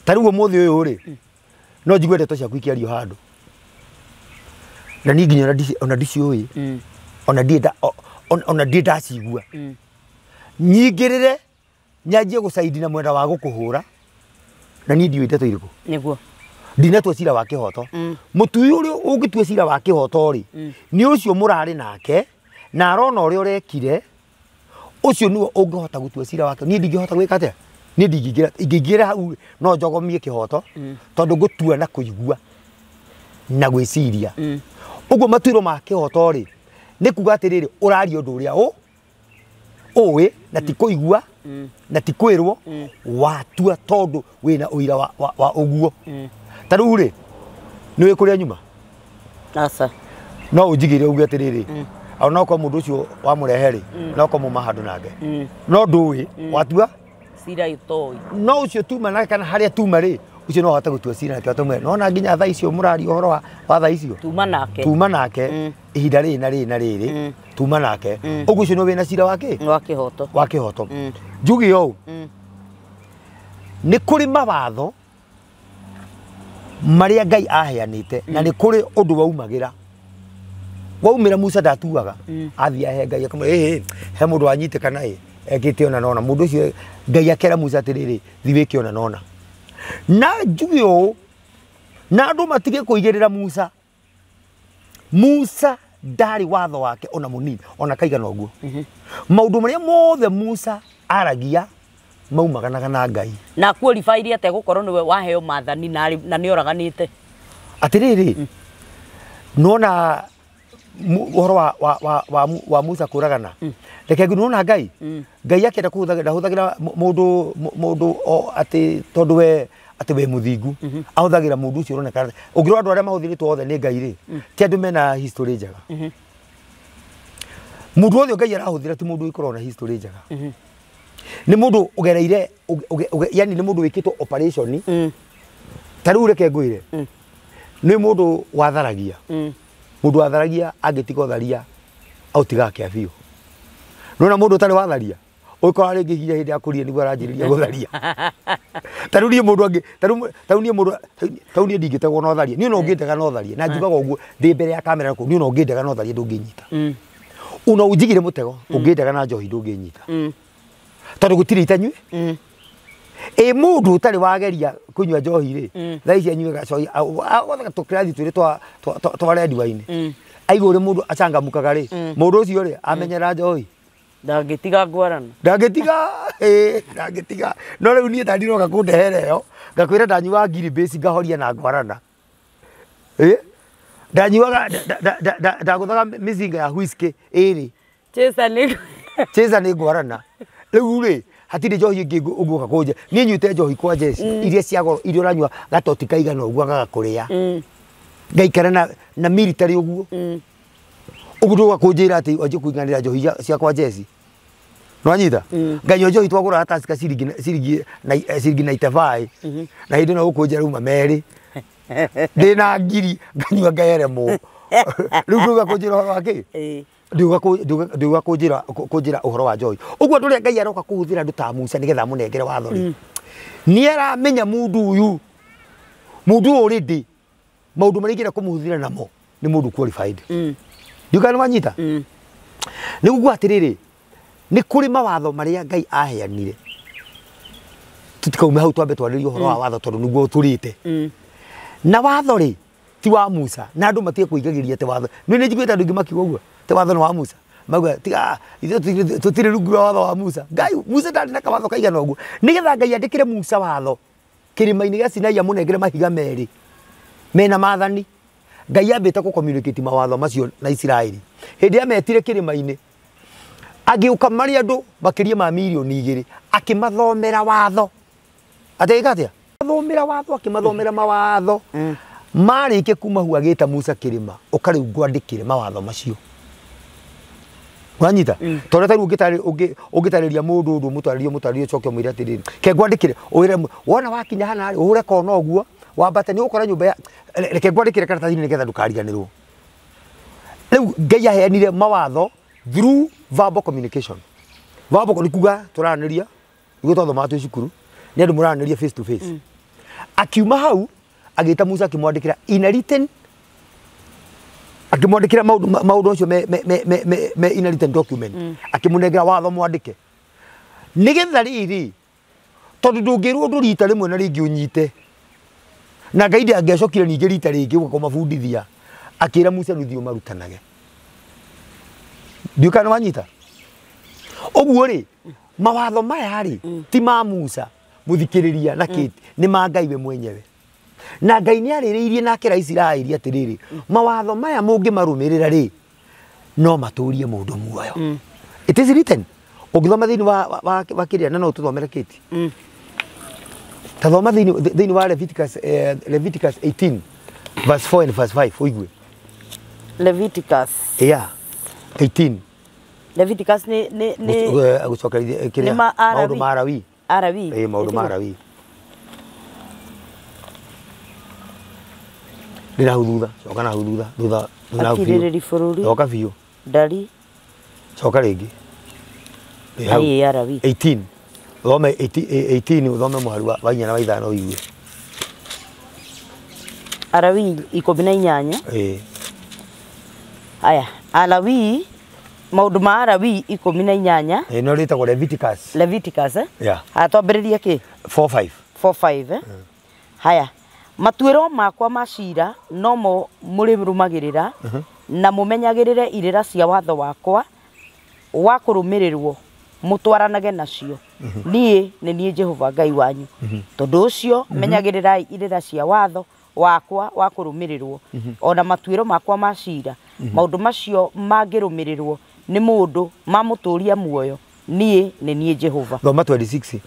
S2: Ta rĩu ũmũthĩ ũyũ rĩ, no njigue ndeto ciaku ikĩario handũ na niĩ nginya ona ndiciũĩ, ona ndiĩ ndacigua. Nyingĩrĩre nyanjie gũcaidi na mwena wa gũkũhũra na niĩ ndiũĩ ndeto irĩkũ.
S1: Nĩguo
S2: ndinatua cira wa kĩhoto. Mũtui ũrĩa ũngĩtua cira wa kĩhoto rĩ, nĩ ũcio mũrarĩ nake na arona ũrĩa ũrekire, ũcio nĩwe ũngĩhota gũtua cira wake. Niĩ ndingĩhota gwĩka atĩa? Niĩ ndingĩingĩra, ingĩingĩra hau no njogomie kĩhoto, tondũ ngũtua na kũigua na gwĩciria. Ũguo matuĩro ma kĩhoto rĩ, nĩ kuga atĩrĩrĩ, ũraria ũndũ ũrĩa ũĩ na ti kũigua na ti kwĩrwo, watua tondũ wĩna ũira wa ũguo. Ta rĩu rĩ, nĩ wĩ kũrĩa nyuma?
S1: Aca.
S2: No ũnjigĩre uge atĩrĩrĩ, ona okorwo mũndũ ũcio wamũrehe rĩ, no okorwo muma handũ nake, no ndũĩ watua
S1: cira itoĩ.
S2: No ũcio tuma nake kana harĩa tuma rĩ, ũcio no ahote gũtua cira nake atũmwe. No na nginya thaa icio mũraria ũhoro wa thaa icio
S1: tuma nake,
S2: tuma nake ihinda rĩrĩ na rĩrĩ na rĩrĩ, tuma nake. Ũguo ũcio no wĩna cira wake
S1: wa kĩhoto.
S2: Wa kĩhoto. Njuge ũũ, nĩ kũrĩ mawatho marĩa Ngai aheanĩte na nĩ kũrĩ ũndũ waumagĩra. Waumĩra Musa ndatuaga, athiĩ ahe Ngai akamwĩra, ĩĩ he mũndũ wanyitĩkana ĩ ekĩte ona nona. Mũndũ ũcio Ngai akera Musa atĩrĩrĩ, thiĩ wĩke ona nona. Na njuge ũũ, na andũ matige kũigĩrĩra Musa. Musa ndarĩ watho wake ona mũnini, ona kaigana ũguo. Maũndũ marĩa mothe Musa aragia maumaganaga na Ngai.
S1: Na qualify atĩa gũkorwo nĩwe waheo maathani na nĩ oraganĩte?
S2: Atĩrĩrĩ, nona ũhoro wa Musa kũragana, reke nona Ngai, Ngai akĩenda kũhũthagĩra, ndahũthagĩra mũndũ atĩ tondũ we atĩ we mũthingu, ahũthagĩra mũndũ ũcio ũroneka. Ũngĩrora andũ arĩa mahũthĩrĩtwo othe nĩ Ngai rĩ, ti andũ mena history njega. Mũndũ wothe Ngai arahũthĩra ti mũndũ ũkoragwo na history njega. Nĩ mũndũ ũgereire, yani nĩ mũndũ wĩkĩtwo operation. Ta rĩu reke ngwĩre, nĩ mũndũ watharagia. Mũndũ watharagia angĩtiga ũtharia aũtigaga kĩa biũ. Nĩwona mũndũ ũtarĩ watharia, ũgĩkora rĩngĩ nginya hĩndĩ ya kũria nĩguo aranjĩrĩria gũtharia. Ta rĩu niĩ mũndũ angĩ, ta rĩu niĩ mũndũ, ta rĩu niĩ ndingĩtegwo na ũtharia. Niĩ no ũngĩndega na ũtharia, na njugaga ũguo ndĩ mbere ya kamera kũu, niĩ no ũngĩndega na ũtharia ndũngĩnyita. Ona ũnjigire mũtego, ũngĩndega na njohi ndũngĩnyita. Tondũ gũtirĩ itanyui. Ĩ mũndũ ũtarĩ wageria kũnyua njohi rĩ, thaa ici anyuaga cohi, agothaga tũkĩrathi twĩrĩ twa red wine. Aigua ũrĩa mũndũ acangamukaga rĩ, mũndũ ũcio rĩ, amenyera njohi.
S1: Ndangĩtiga ngwarana.
S2: Ndangĩtiga, ndangĩtiga. No rĩu niĩ ndandiroka kũndehera ĩyo, ngakwĩra ndanyuaga ngiri base ngahoria na ngwarana. Ndanyuaga, ndagũthaga mĩcinga ya whisky ĩrĩ. Chaser nĩ ngwarana. Rĩu rĩ, hatirĩ njohi ĩngĩ ũgũka kũnje. Niĩ nyuĩte njohi kwa Jesse, iria cia goro, iria ũranyua gatoti kaigana ũguo gagakũrĩa. Ngaikara na military ũguo. Ũguo ndũga kũnjĩra atĩ wanjie kũiganĩra njohi ciakwa njeci. Nĩwanyita? Nganyua njohi twagũra Tusker ciringi 95 na hĩndĩ ĩno ũkũnjĩra rĩu merĩ ndĩna ngiri nganyua ngeremwo. Rĩu ndũga kũnjĩra ũhoro wa kĩ? Ndũga kũnjĩra ũhoro wa njohi. Ũguo andũ arĩa Ngai aroka kũhũthĩra andũ ta Musa nĩgetha amũnengere watho rĩ, nĩ aramenya mũndũ ũyũ already maũndũ marĩa ingĩenda kũmũhũthĩra namo nĩ mũndũ qualified. Ndiũĩ kana nĩwanyita? Nĩ kuga atĩrĩrĩ, nĩ kũrĩ mawatho marĩa Ngai aheanire. Tũtikaume hau twambe twarĩrie ũhoro wa watho tondũ nĩguo ũtũrĩte. Na watho rĩ ti wa Musa, na andũ matige kũigagĩria atĩ watho. Nĩ njiguĩte andũ aingĩ makiuga ũguo, atĩ watho nĩ wa Musa. Mauga tiga ithuĩ tũtirĩ rungu rwa watho wa Musa. Ngai Musa ndarĩ na kawatho kaigana ũguo. Nĩgetha Ngai andĩkĩre Musa watho kĩrĩma-inĩ gĩa Sinai amũnengere mahiga merĩ mena maathani. Ngai ambĩte kũ communicate mawatho macio na Isiraeli. Hĩndĩ ĩrĩa metire kĩrĩma-inĩ agĩũka marĩ andũ makĩria ma mirioni 2 akĩmathomera watho. Atĩgĩka atĩa? Athomera watho, akĩmathomera mawatho. Marĩkia kuma hau agĩta Musa kĩrĩma, ũka rĩu ngwandĩkĩre mawatho macio. Wanyita? Tondũ ta rĩu ũngĩtarĩria mũndũ ũndũ mũtarĩrie ũcoke ũmwĩre atĩrĩrĩ, ke ngwandĩkĩre, ũwĩre wona wakinya hana rĩ, ũhũre kona ũguo, wambate nĩ ũgũkora nyũmba ya reke ngwandĩkĩre karatathi-inĩ nĩgetha ndũkariganĩrwo. Rĩu Ngai aheanire mawatho through verbal communication. Verbal nĩ kuga tũraranĩria, nĩguo twathomaga twĩ cukuru, nĩ andũ mũraranĩria face to face. Akiuma hau agĩta Musa akĩmwandĩkĩra in a written, akĩmwandĩkĩra maũndũ macio me in a written document, akĩmũnengera watho mwandĩke. Nĩgetha rĩrĩ, tondũ ndũngĩrwo ũndũ rita rĩmwe na rĩngĩ ũnyite, na Ngai ndangĩacokire ningĩ rita rĩngĩ gũka kũmabundithia, akĩra Musa rĩu thiĩ ũmarutanage. Ndiũĩ kana nĩwanyita? Ũguo rĩ, mawatho maya rĩ ti ma Musa mũthikĩrĩria na kĩti, nĩ ma Ngai we mwenyewe. Na Ngai nĩ arĩrĩirie na akĩra Isiraeli atĩrĩrĩ, mawatho maya mũngĩmarũmĩrĩra rĩ, no matũrie mũndũ muoyo. It is written. Ũngĩthoma thĩinĩ wa kĩrĩa, na no tũthomere kĩti. Ta thoma thĩinĩ wa Leviticus, Leviticus 18 verse 4 and verse 5 ũigue.
S1: Leviticus.
S2: Yeah. 18.
S1: Leviticus nĩ
S2: gũcokeria kĩrĩa maũndũ ma Arawi.
S1: Arawi.
S2: Maũndũ ma Arawi. Ndĩra hau thutha, coka na hau thutha, thutha na hau biũ.
S1: Bũrũri.
S2: Coka biũ.
S1: Ndari.
S2: Coka rĩngĩ.
S1: Ĩĩ Arawi.
S2: 18. Ũthome 18 ũthome mũhari wa 4 na wa 5 ũigue.
S1: Arawi 18.
S2: Ĩĩ.
S1: Aya, Alawi maũndũ ma Arawi 18.
S2: Ĩno rĩtagwo Leviticus.
S1: Leviticus eh?
S2: Yeah.
S1: Haya twambĩrĩrie kĩ?
S2: 4-5.
S1: 4-5 eh? Haya, matuĩro makwa ma cira nomo mũrĩrũmagĩrĩra na mũmenyagĩrĩre irĩra cia watho wakwa wa kũrũmĩrĩrwo mũtwaranage nacio. Niĩ nĩ niĩ Jehova Ngai wanyu. Tondũ ũcio menyagĩrĩrai irĩra cia watho wakwa wa kũrũmĩrĩrwo ona matuĩro makwa ma cira. Maũndũ macio mangĩrũmĩrĩrwo nĩ mũndũ mamũtũria muoyo. Niĩ nĩ niĩ Jehova.
S2: Thoma 26,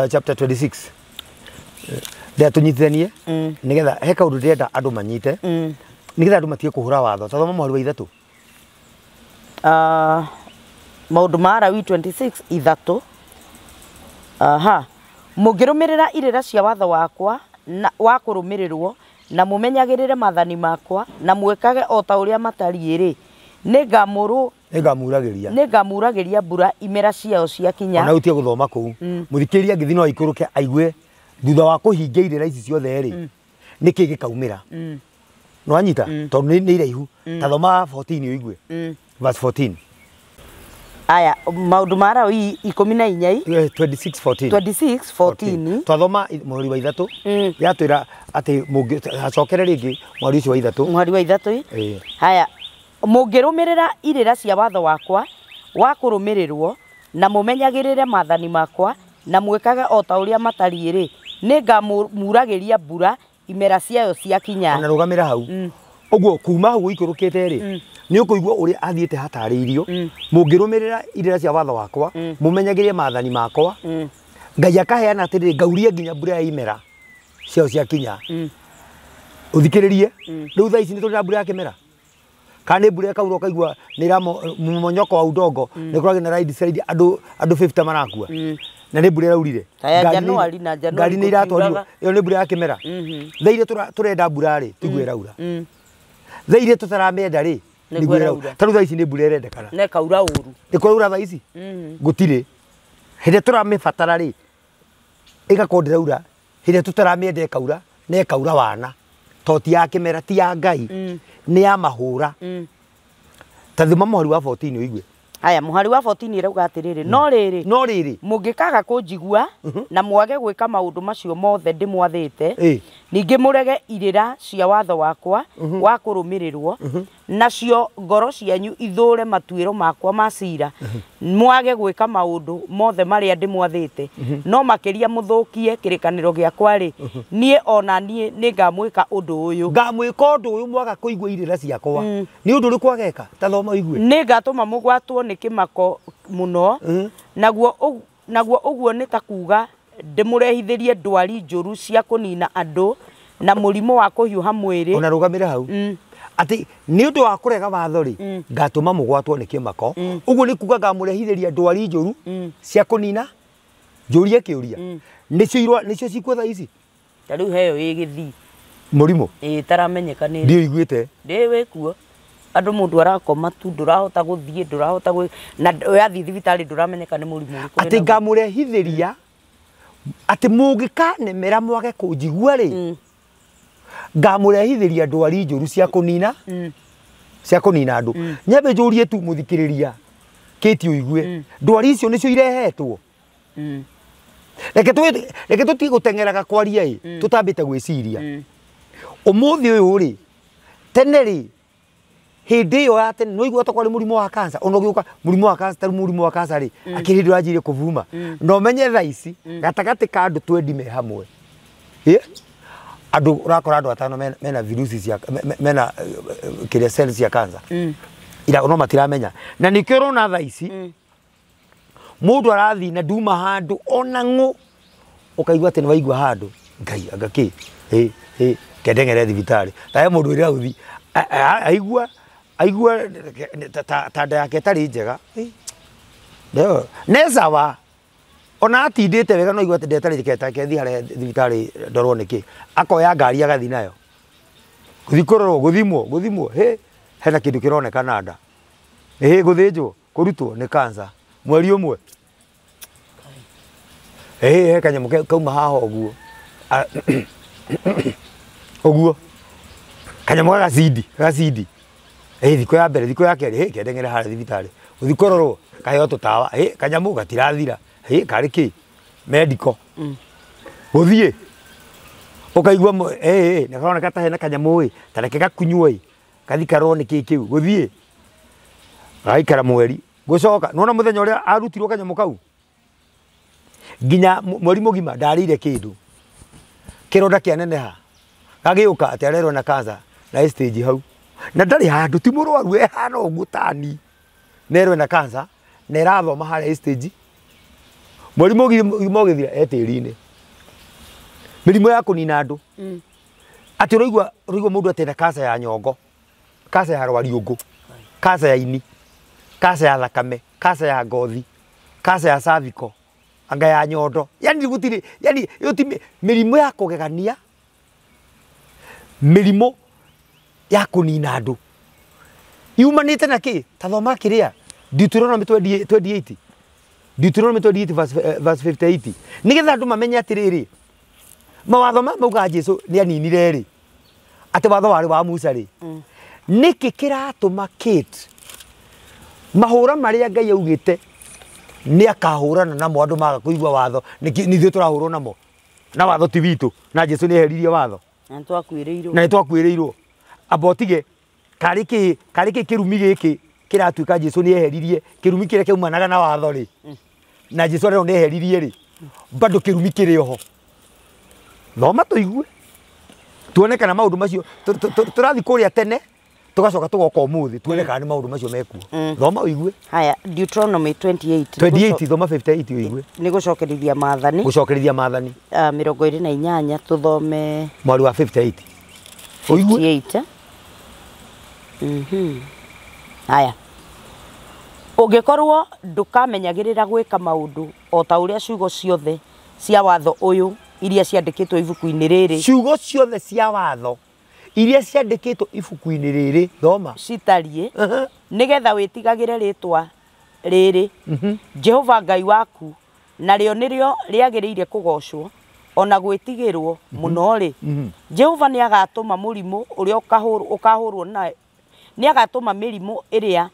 S2: chapter 26. Ndĩra tũnyitithanie nĩgetha he kaũndũ ndĩrenda andũ manyite nĩgetha andũ matige kũhũra watho. Ta thoma mũhari wa 3.
S1: Maũndũ ma Arawi 26 3. Aha. Mũngĩrũmĩrĩra irĩra cia watho wakwa na wa kũrũmĩrĩrwo na mũmenyagĩrĩre maathani makwa na mwĩkage o ta ũrĩa matariĩ rĩ, nĩngamuragĩria mbura imera ciao ciakinya.
S2: Ona ũtige gũthoma kũu. Mũthikĩrĩria angĩthiĩ no aikũrũke aigue thutha wa kũhingia irĩra ici ciothe rĩ, nĩkĩ gĩkaumĩra. Nĩwanyita? Tondũ nĩ iraihu. Ta thoma 14 ũigue. Verse 14.
S1: Aya, maũndũ ma Arawi 14.
S2: 26:14.
S1: 26:14.
S2: Twathoma mũhari wa 3. Yatwĩra atĩ mũngĩ acokere rĩngĩ mũhari ũcio wa 3.
S1: Mũhari wa 3. Haya, mũngĩrũmĩrĩra irĩra cia watho wakwa wa kũrũmĩrĩrwo na mũmenyagĩrĩre maathani makwa na mwĩkage o ta ũrĩa matariĩ rĩ, nĩngamuragĩria mbura imera ciayo ciakinya.
S2: Ona rũgamĩra hau. Ũguo kuma hau ũikũrũkĩte rĩ, nĩ ũkũigua ũrĩa athiĩte hatarĩirio. Mũngĩrũmĩrĩra irĩra cia watho wakwa, mũmenyagĩrĩre maathani makwa, Ngai akaheana atĩrĩrĩ, ngaurie nginya mbura ya imera ciao ciakinya. Ũthikĩrĩrie, rĩu thaa ici nĩ tũrĩ na mbura ya kĩmera. Kana nĩ mbura ĩkaura ũkaigua nĩ mmonyoko wa udongo nĩ kũragĩa na landslide andũ 50 marakua. Na nĩ mbura ĩraurire.
S1: Januari na Januari
S2: ngari nĩ iratwarirwo. Ĩyo nĩ mbura ya kĩmera. Thaa iria tũrenda mbura rĩ tiguo ĩraura. Thaa iria tũtaramĩenda rĩ nĩguo ĩraura. Ta rĩu thaa ici nĩ mbura ĩrendekana.
S1: Na ĩkaura ũru.
S2: Nĩ kũraura thaa ici? Gũtirĩ. Hĩndĩ tũramĩbatara rĩ ĩgakorwo ndĩraura. Hĩndĩ tũtaramĩenda ĩkaura na ĩkaura wana. To ti ya kĩmera ti ya Ngai. Nĩ ya mahũra. Ta thoma mũhari wa 14 ũigue.
S1: Haya mũhari wa 14 ĩrauga atĩrĩrĩ, no rĩrĩ mũngĩkaga kũnjigua na mwage gwĩka maũndũ macio mothe ndĩmwathĩte, ningĩ mũrege irĩra cia watho wakwa wa kũrũmĩrĩrwo, nacio ngoro cianyu ithũre matuĩro makwa ma ciira, mwage gwĩka maũndũ mothe marĩa ndĩmwathĩte, no makĩria mũthũkie kĩrĩkanĩro gĩakwa rĩ, niĩ ona niĩ nĩngamwĩka ũndũ ũyũ.
S2: Ngamwĩka ũndũ ũyũ mwaga kũigua irĩra ciakwa. Nĩ ũndũ ũrĩkũ ageka? Ta thoma ũigue.
S1: Nĩngatũma mũgwatwo nĩ kĩmako mũno, naguo ũguo nĩ ta kuga ndĩmũrehithĩrie ndwari njũru cia kũnina andũ na mũrimũ wa kũhiũha mwĩrĩ.
S2: Ona rũgamĩre hau. Atĩ nĩ ũndũ wa kũrega watho rĩ, ngatũma mũgwatwo nĩ kĩmako. Ũguo nĩ kuga ngamũrehithĩria ndwari njũru cia kũnina. Njũrie kĩũria. Nĩcio cikuo thaa ici?
S1: Ta rĩu heyo ĩ gĩthii.
S2: Mũrimũ?
S1: Ĩ ĩtaramenyeka nĩ.
S2: Ndiũiguĩte.
S1: Ndĩ wĩkuo. Andũ mũndũ arakoma tu ndũrahota gũthiĩ ndũrahota na wathiĩ thibitarĩ ndũramenyeka nĩ mũrimũ ũrĩkũ.
S2: Atĩ ngamũrehithĩria atĩ mũngĩkanemera mwage kũnjigua rĩ, ngamũrehithĩria ndwari njũru cia kũnina cia kũnina andũ. Nyambe njũrie tu mũthikĩrĩria kĩti ũigue, ndwari icio nĩcio irehetwo. Reke tũtige gũteng'eraga kwaria ĩ, tũtambĩte gwĩciria. Ũmũthĩ ũyũ rĩ, tene rĩ, hĩndĩ ĩyo ya tene nĩwaigua ta kwarĩ mũrimũ wa cancer, ona ũgĩũka mũrimũ wa cancer, ta mũrimũ wa cancer rĩ, akĩrĩ hĩndĩ ũranjirie kũvuma. Na ũmenye thaa ici gatagatĩ ka andũ 20 me hamwe, andũ ũrakora andũ atano mena virusi cia mena kĩrĩa cells cia cancer. Ira no matiramenya. Na nĩkĩo ũrona thaa ici mũndũ arathiĩ na nduma handũ ona ng'ũ, ũkaigua atĩ nĩwaigua handũ Ngai anga kĩ kendeng'ere thibitarĩ. Ta he mũndũ ũrĩa ũthi aigua ta nda yake ĩtarĩ njega, nĩ sawa ona atindĩte wega no aigua atĩ nda ĩtarĩ njega, ke thiĩ harĩa thibitarĩ ndorwo nĩkĩ, akoya ngari agathiĩ nayo gũthiĩ kũrorwo, gũthimwo, hĩ hena kĩndũ kĩronekana nda, hĩ gũthĩnjwo, kũrutwo nĩ cancer mweri ũmwe, hĩ he kanyamũ kauma haha ũguo ũguo kanyamũ gagacindi ĩ thikũ ya mbere thikũ ya kerĩ, hĩ kendeng'ere harĩa thibitarĩ gũthiĩ kũrorwo, kaheo tũtawa, hĩ kanyamũ gatirathira, hĩ karĩ kĩ medical gũthiĩ ũkaigua ĩ nĩ karoneka ta hena kanyamũ ĩ, ta reke gakunywo ĩ, gathi karorwo nĩ kĩ kĩu, gũthiĩ gaikara mweri gũcoka. Nĩwona mũthenya ũrĩa arutirwo kanyamũ kau nginya mweri mũgima ndarĩire kĩndũ, kĩronda kĩaneneha, gagĩũka atĩ arerwo na cancer na ĩ stage hau, na ndarĩ handũ, ti mũrwaru ehana ũguo tani, nerwo na cancer na ĩrathoma harĩa ĩ stage, mweri mũgima ũgĩthira e tĩri-inĩ. Mĩrimũ ya kũnina andũ, atĩ ũraigua mũndũ atĩ ena cancer ya nyongo, cancer ya rwariũngũ, cancer ya ini, cancer ya thakame, cancer ya ngothi, cancer ya cervical, anga ya nyondo. Yani gũtirĩ, yani ĩyo ti mĩrimũ ya kũgegania, mĩrimũ ya kũnina andũ yumanĩte na kĩ? Ta thoma kĩrĩa Deuteronomy 28, Deuteronomy 28 verse 58, nĩgetha andũ mamenye atĩrĩrĩ, mawatho ma mauga Jesũ nĩ aninire rĩ, atĩ watho warĩ wa Musa rĩ, nĩkĩ kĩratũma Kate mahũra marĩa Ngai augĩte nĩ akahũrana namo andũ maga kũigua watho, nĩ ithuĩ tũrahũrwo namo, na watho ti witũ, na Jesũ nĩ eheririe watho
S1: na nĩtwakuĩrĩirwo,
S2: na nĩtwakuĩrĩirwo. Amba ũtige karĩ kĩ kĩrumi gĩkĩ kĩratuĩka Jesũ nĩ eheririe kĩrumi kĩrĩa kĩaumanaga na watho rĩ, na Jesũ arerwo nĩ eheririe rĩ, bado kĩrumi kĩrĩ oho. Thoma tũigue tuone kana maũndũ macio tũrathiĩ kũrĩa tene tũgacoka tũgoka ũmũthĩ tuone kana nĩ maũndũ macio mekuo. Thoma ũigue.
S1: Haya, Deuteronomy
S2: 28 thoma 58 ũigue.
S1: Nĩ gũcokerithia maathani.
S2: Gũcokerithia maathani.
S1: 28 tũthome
S2: mwari wa 58. Ũigue.
S1: 58. Haya. Ũngĩkorwo ndũkamenyagĩrĩra gwĩka maũndũ o ta ũrĩa ciugo ciothe cia watho ũyũ iria ciandĩkĩtwo ibuku-inĩ rĩrĩ.
S2: Ciugo ciothe cia watho iria ciandĩkĩtwo ibuku-inĩ rĩrĩ thoma.
S1: Citariĩ nĩgetha wĩtigagĩre rĩtwa rĩrĩ Jehova Ngai waku narĩo nĩrĩo rĩagĩrĩire kũgocwo ona gwĩtigĩrwo mũno rĩ. Jehova nĩagatũma mũrimũ ũrĩa ũkahũrwo nayo nĩagatũma mĩrimũ ĩrĩa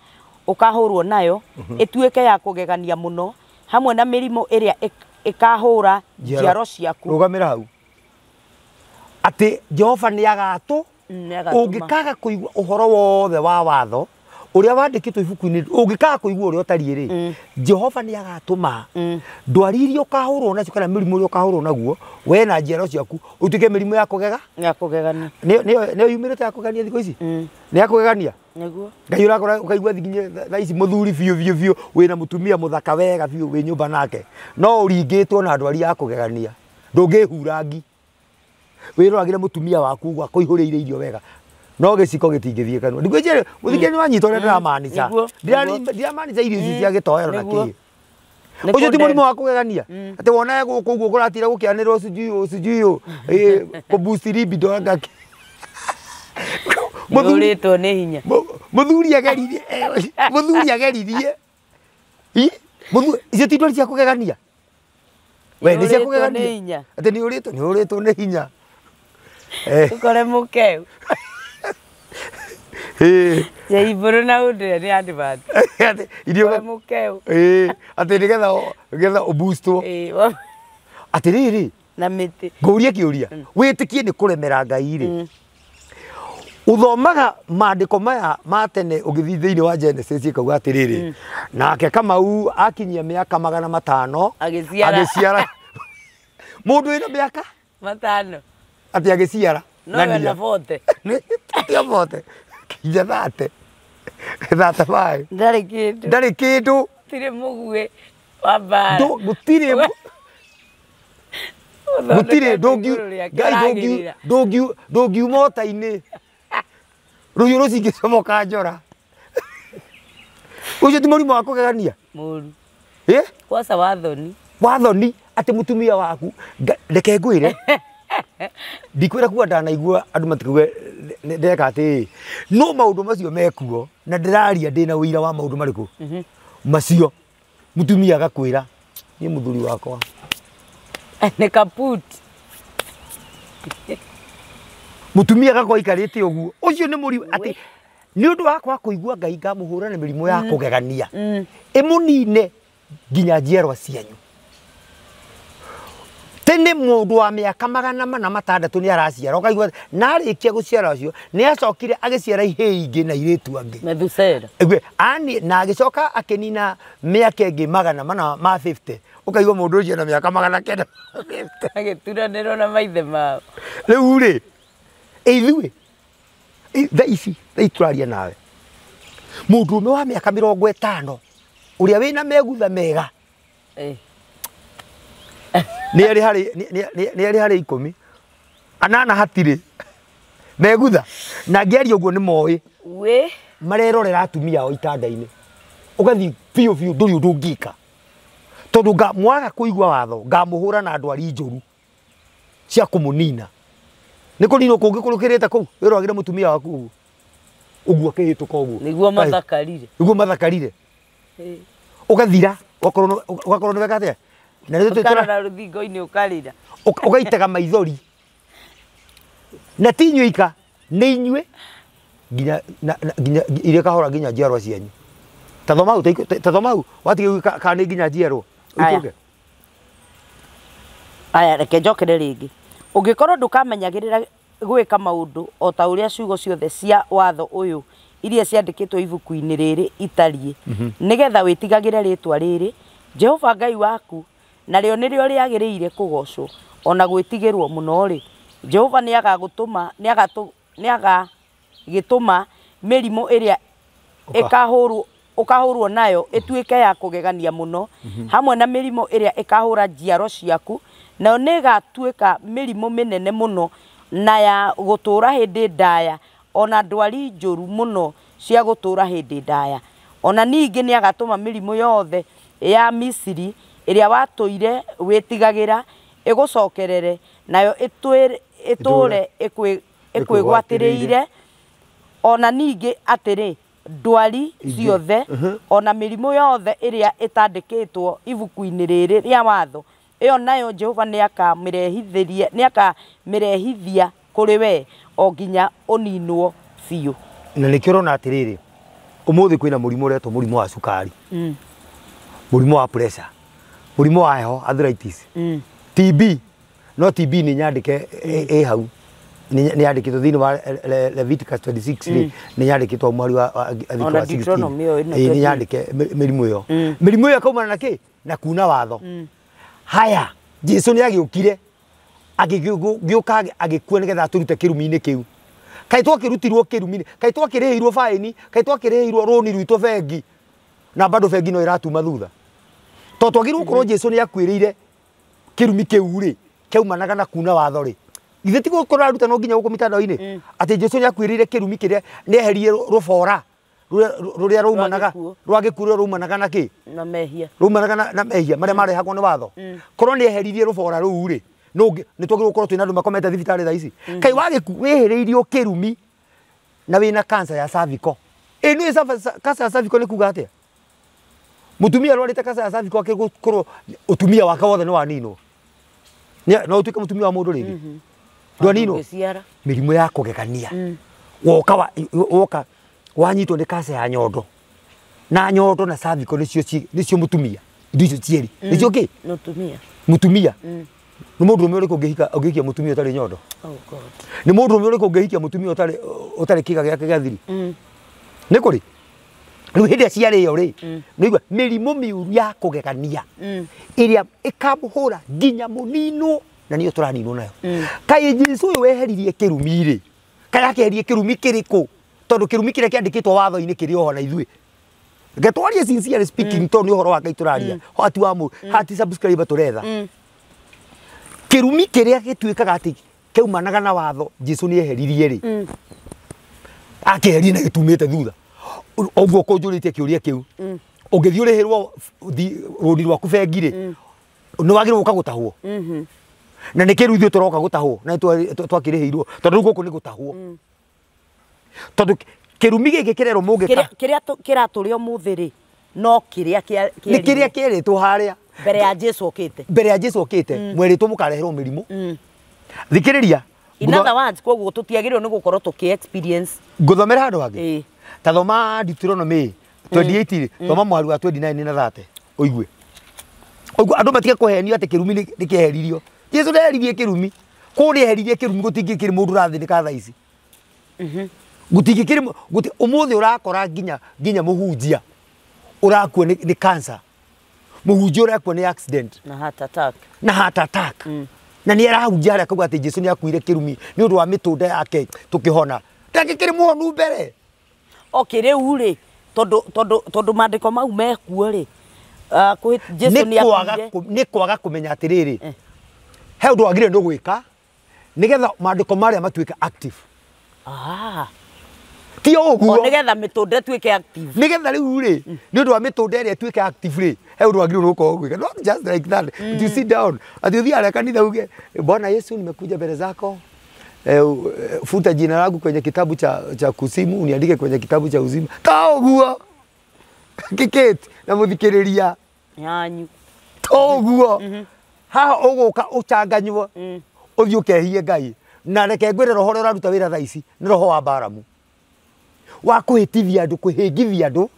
S1: ũkahũrwo nayo ĩtuĩke ya kũgegania mũno hamwe na mĩrimũ ĩrĩa ĩkahũra njiaro ciaku.
S2: Rũgamĩra hau. Atĩ Jehova nĩagatũ ũngĩkaga kũigua ũhoro wothe wa watho ũrĩa wandĩkĩtwo ibuku-inĩ ũngĩkaga kũigua ũrĩa ũtariĩ rĩ Jehova nĩagatũma ndwari iria ũkahũrwo nacio kana mĩrimũ ĩrĩa ũkahũrwo naguo we na njiaro ciaku ũtuĩke mĩrimũ ya kũgega
S1: ya kũgegania.
S2: Nĩyo yumĩrĩte ya kũgegania thikũ ici nĩ ya kũgegania
S1: nĩguo
S2: Ngai ũrakora ũkaigua thaa ici mũthuri biũ biũ biũ wĩna mũtumia mũthaka wega biũ wĩ nyũmba nake no ũringĩtwo na ndwari ya kũgegania ndũngĩhura ngi wĩroragĩre mũtumia waku ũguo akũihũrĩire irio wega no gĩciko gĩtingĩthiĩ kanua. Ndikwĩnjĩre mũthikĩrĩria nĩ wanyita ũrĩa ndĩramaanica. Ndiramaanica irio ici cia gĩtoero na kĩĩ. Ũcio ti mũrimũ wa kũgegania atĩ wonae gũkũ ũguo kũratira gũkĩanĩrwo sijui sijui kũ-boost libido anga kĩ.
S1: Mũthurĩtwo nĩ hinya.
S2: Mũthuri ageririe mũthuri ageririe. Icio ti ndwari cia kũgegania. We nĩ cia kũgegania. Atĩ nĩ ũrĩtwo nĩ hinya.
S1: Ũkore mũkeu. Jaiburu na ũndũ nĩ advert.
S2: Irio
S1: mũkeu.
S2: Atĩ nĩgetha ũboostwo. Atĩrĩrĩ
S1: na mĩtĩ.
S2: Ngũrie kĩũria. Wĩtĩkie nĩ kũremera Ngai rĩ. Uthomaga maandĩko maya ma tene ũgĩthiĩ thĩinĩ wa Genesis ĩkauga atĩrĩrĩ nake Kamau akinyia mĩaka 500 agĩciara mũndũ wĩna mĩaka
S1: 5
S2: atĩ agĩciara
S1: no wena bote
S2: atĩ bote kinya thate thate five
S1: ndarĩ kĩndũ
S2: ndarĩ kĩndũ
S1: gũtirĩ mũguĩ wa mbara
S2: gũtirĩ gũtirĩ ndũngiuma ũta-inĩ rũhiũ rũcingĩcomoka njora. Ũcio ti mũrimũ wa kũgegania
S1: mũru kwaca wathoni
S2: wathoni atĩ mũtumia waku reke ngwĩre ndikwĩra kuga ndanaigua andũ matikauge ndeka atĩ no maũndũ macio mekuo na ndĩraria ndĩna ũira wa maũndũ marĩkũ macio mũtumia agakwĩra niĩ mũthuri wakwa
S1: nĩ kaput
S2: mutumia agakwa aikarĩte ũguo ũcio nĩ mũrimũ atĩ nĩ ũndũ wa kwaga kũigua Ngai ngamũhũra na mĩrimũ ya kũgegania ĩmũnine nginya njiarwa cianyu. Tene mũndũ wa mĩaka 406 nĩ araciara ũkaigua na arĩkia gũciara ũcio nĩ acokire agĩciara ihĩĩ ingĩ na airĩtu angĩ
S1: Methusela
S2: ani na agĩcoka akĩnina mĩaka ĩngĩ 450 ũkaigua mũndũ ũcio na mĩaka 950
S1: agĩturanĩrwo na maithe mao.
S2: Rĩu rĩ ithuĩ thaa ici thaa tũraria nawe mũndũ ũmwe wa mĩaka 50 ũrĩa wĩna megutha mega nĩ arĩ harĩ 10 anana hatirĩ megutha na ngĩaria ũguo nĩ moĩ marerorera atumia ao itanda-inĩ ũgathiĩ biũ biũ ndũrĩ ũndũ ũngĩka tondũ mwaga kũigua watho ngamũhũra na ndwari njũru cia kũmũnina. Nĩ kũninwo kũngĩ kũrũkĩrĩte kũu wĩroragĩre mũtumia waku ũguo ũguo akĩhĩtũka ũguo
S1: nĩguo mathakarire
S2: nĩguo mathakarire ũgathira ũgakorwo nĩ weka atĩa na rĩu
S1: ũkarora rũthingo-inĩ ũkarĩra
S2: ũgaitega maithori na ti inyuĩ ika nĩ inyuĩ nginya nginya iria kahora nginya njiarwa cianyu. Ta thoma hau watiga kana nĩ nginya njiarwa.
S1: Aya reke njokere rĩngĩ. Ũngĩkorwo ndũkamenyagĩrĩra gwĩka maũndũ o ta ũrĩa ciugo ciothe cia watho ũyũ iria ciandĩkĩtwo ibuku-inĩ rĩrĩ itariĩ nĩgetha wĩtigagĩre rĩtwa rĩrĩ Jehova Ngai waku narĩo nĩrĩo rĩagĩrĩire kũgocwo ona gwĩtigĩrwo mũno rĩ Jehova nĩagagũtũma nĩagagĩtũma mĩrimũ ĩrĩa ũkahũrwo nayo ĩtuĩke ya kũgegania mũno hamwe na mĩrimũ ĩrĩa ĩkahũra njiaro ciaku nayo nĩĩgatuĩka mĩrimũ mĩnene mũno na ya gũtũũra hĩndĩ ndaya ona ndwari njũru mũno cia gũtũũra hĩndĩ ndaya. Ona ningĩ nĩ agatũma mĩrimũ yothe ya Misiri ĩrĩa watũire wĩtigagĩra ĩgũcokerere, nayo ĩtũũre ĩkwĩgwatĩrĩire. Ona ningĩ atĩrĩ, ndwari ciothe ona mĩrimũ yothe ĩrĩa ĩtandĩkĩtwo ibuku-inĩ rĩrĩ rĩa watho, ĩyo nayo Jehova nĩakamĩrehithia kũrĩ we o nginya ũninwo biũ.
S2: Na nĩkĩo ũrona atĩrĩrĩ, ũmũthĩ kwĩna mũrimũ ũretwo mũrimũ wa cukari, mũrimũ wa pressure, mũrimũ wa heho arthritis, TB. No TB nĩ nyandĩke ĩ hau, nĩ yandĩkĩtwo thĩinĩ wa Leviticus 26, nĩ yandĩkĩtwo mweri wa 16, nĩ yandĩke mĩrimũ ĩyo. Mĩrimũ ĩyo ĩkaumana na kĩ? Na kuna watho. Haya, Jesu nĩ agĩũkire, agĩũka agĩkua nĩgetha atũrute kĩrumi-inĩ kĩu. Kaĩ twakĩrutirwo kĩrumi-inĩ, kaĩ twakĩrĩhĩirwo baĩni, kaĩ twakĩrĩhĩirwo rũni rwitũ bengi, na bado bengi no ĩratuma thutha. Tondũ twagĩrĩirwo gũkorwo Jesu nĩ akuĩrĩire kĩrumi kĩu rĩ, kĩaumanaga na kuna watho rĩ. Ithe ti gũkorwo aruta no nginya gũkũ mitandao-inĩ atĩ Jesu nĩ akuĩrĩire kĩrumi kĩrĩa, nĩ eheririe rũbora rũrĩa raumanaga rwa gĩkuũ, rũrĩa raumanaga na kĩ?
S1: Na mehia.
S2: Raumanaga na mehia marĩa marehagwo nĩ watho. Korwo nĩ eheririe rũbora rũu rĩ, nĩ twagĩrĩirwo gũkorwo twĩna andũ makomete thibitarĩ thaa ici. Kaĩ wagĩku wĩhĩrĩirio kĩrumi na wĩna cancer ya cervical. Ĩ nĩ cancer ya cervical nĩ kuga atĩa? Mũtumia arwarĩte cancer ya cervical akĩgũkorwo ũtumia wake wothe nĩ waninwo. No ũtuĩke mũtumia wa mũndũ rĩngĩ. Ndwaninwo mĩrimũ ya kũgegania. Woka woka wanyitwo nĩ cancer ya nyondo. Na nyondo na cervical nĩcio mũtumia. Indo icio cierĩ. Nĩcio kĩ?
S1: Mũtumia.
S2: Mũtumia. Nĩ mũndũ ũmwe ũrĩkũ ũngĩhikia mũtumia ũtarĩ nyondo?
S1: Oh God.
S2: Nĩ mũndũ ũmwe ũrĩkũ ũngĩhikia mũtumia ũtarĩ kĩga gĩake gĩa thiri? Nĩ kũrĩ? Rĩu hĩndĩ ĩrĩa ciarĩo rĩ, nĩigua mĩrimũ mĩũru ya kũgegania ĩrĩa ĩkamũhũra nginya mũninwo, na nĩyo tũraninwo nayo. Kaĩ Jesu ũyũ weheririe kĩrumi rĩ, kaĩ akĩheririe kĩrumi kĩrĩkũ? Tondũ kĩrumi kĩrĩa kĩandĩkĩtwo watho-inĩ kĩrĩ oho na ithuĩ. Reke twarie sincerely speaking, tondũ nĩ ũhoro wa Ngai tũraria. Hati wa mũ, hati subscriber tũretha. Kĩrumi kĩrĩa gĩtuĩkaga atĩ kĩaumanaga na watho Jesu nĩ eheririe rĩ, akĩherie na gĩtumĩte thutha. Ũguo kũnjũrĩtie kĩũria kĩu, ũngĩthiĩ ũrĩhĩrwo rũni rwaku bengi rĩ, nĩ wagĩrĩirwo gũka gũtahwo. Na nĩ kĩrũ ithuĩ tũroka gũtahwo, na twakĩrĩhĩirwo, tondũ rĩu gũkũ nĩ gũtahwo. Tondũ kĩrumi gĩkĩ kĩrerwo mũngĩka
S1: kĩrĩa kĩratũrĩa ũmũthĩ rĩ, no kĩrĩa
S2: nĩ kĩrĩa kĩerĩtwo harĩa
S1: mbere ya Jesu okĩte.
S2: Mbere ya Jesu okĩte, mwerĩtwo mũkareherwo mĩrimũ. Thikĩrĩria.
S1: In other words, koguo tũtiagĩrĩirwo nĩ gũkorwo tũkĩ experience.
S2: Ngũthomera handũ hangĩ. Ta thoma Deuteronomy 28, thoma mũhari wa 29 na 30 ũigue. Ũguo andũ matige kũhenio atĩ kĩrumi nĩ kĩeheririo. Jesu ndeheririe kĩrumi. Kũu nĩ eheririe kĩrumi, gũtingĩkĩrĩ mũndũ ũrathĩnĩka thaa ici. Gũtingĩkĩrĩ ũmũthĩ ũrakora nginya mũhunjia ũrakua nĩ cancer. Mũhunjia ũrakua nĩ accident.
S1: Na heart attack.
S2: Na heart attack. Na nĩ arahunjia harĩa akauga atĩ Jesu nĩ akuire kĩrumi nĩ ũndũ wa mĩtũnda yake tũkĩhona. Ndangĩkĩrĩ mũhonu mbere.
S1: Okay, rĩu rĩ, tondũ maandĩko mau mekuo rĩ, Jesu nĩ akuire.
S2: Nĩ kwaga kũmenya atĩrĩrĩ, he ũndũ wagĩrĩire nĩ gwĩka nĩgetha maandĩko marĩa matuĩke active. Ti ũguo.
S1: Nĩgetha mĩtũnda ĩtuĩke active.
S2: Nĩgetha rĩu rĩ, nĩ ũndũ wa mĩtũnda ĩrĩa ĩtuĩke active rĩ, he ũndũ wagĩrĩirwo gũkorwo ũgĩka. Not just like that. You sit down. Atĩ ũthiĩ harĩa kanitha uge, Bwana Yesu nimekuja mbele zako. Futa jina langu kwenye kitabu cha kuzimu, uniandike kwenye kitabu cha uzima. Ta ũguo. Kiketi na mũthikĩrĩria.
S1: Yanyu.
S2: Ta ũguo. Haha ũgũka ũcanganywo. Ũthiĩ ũkehie Ngai. Na reke ngwĩre roho ũrĩa ũraruta wĩra thaa ici nĩ roho wa Baramu. Wa kũhĩtithia andũ, kũhĩngithia andũ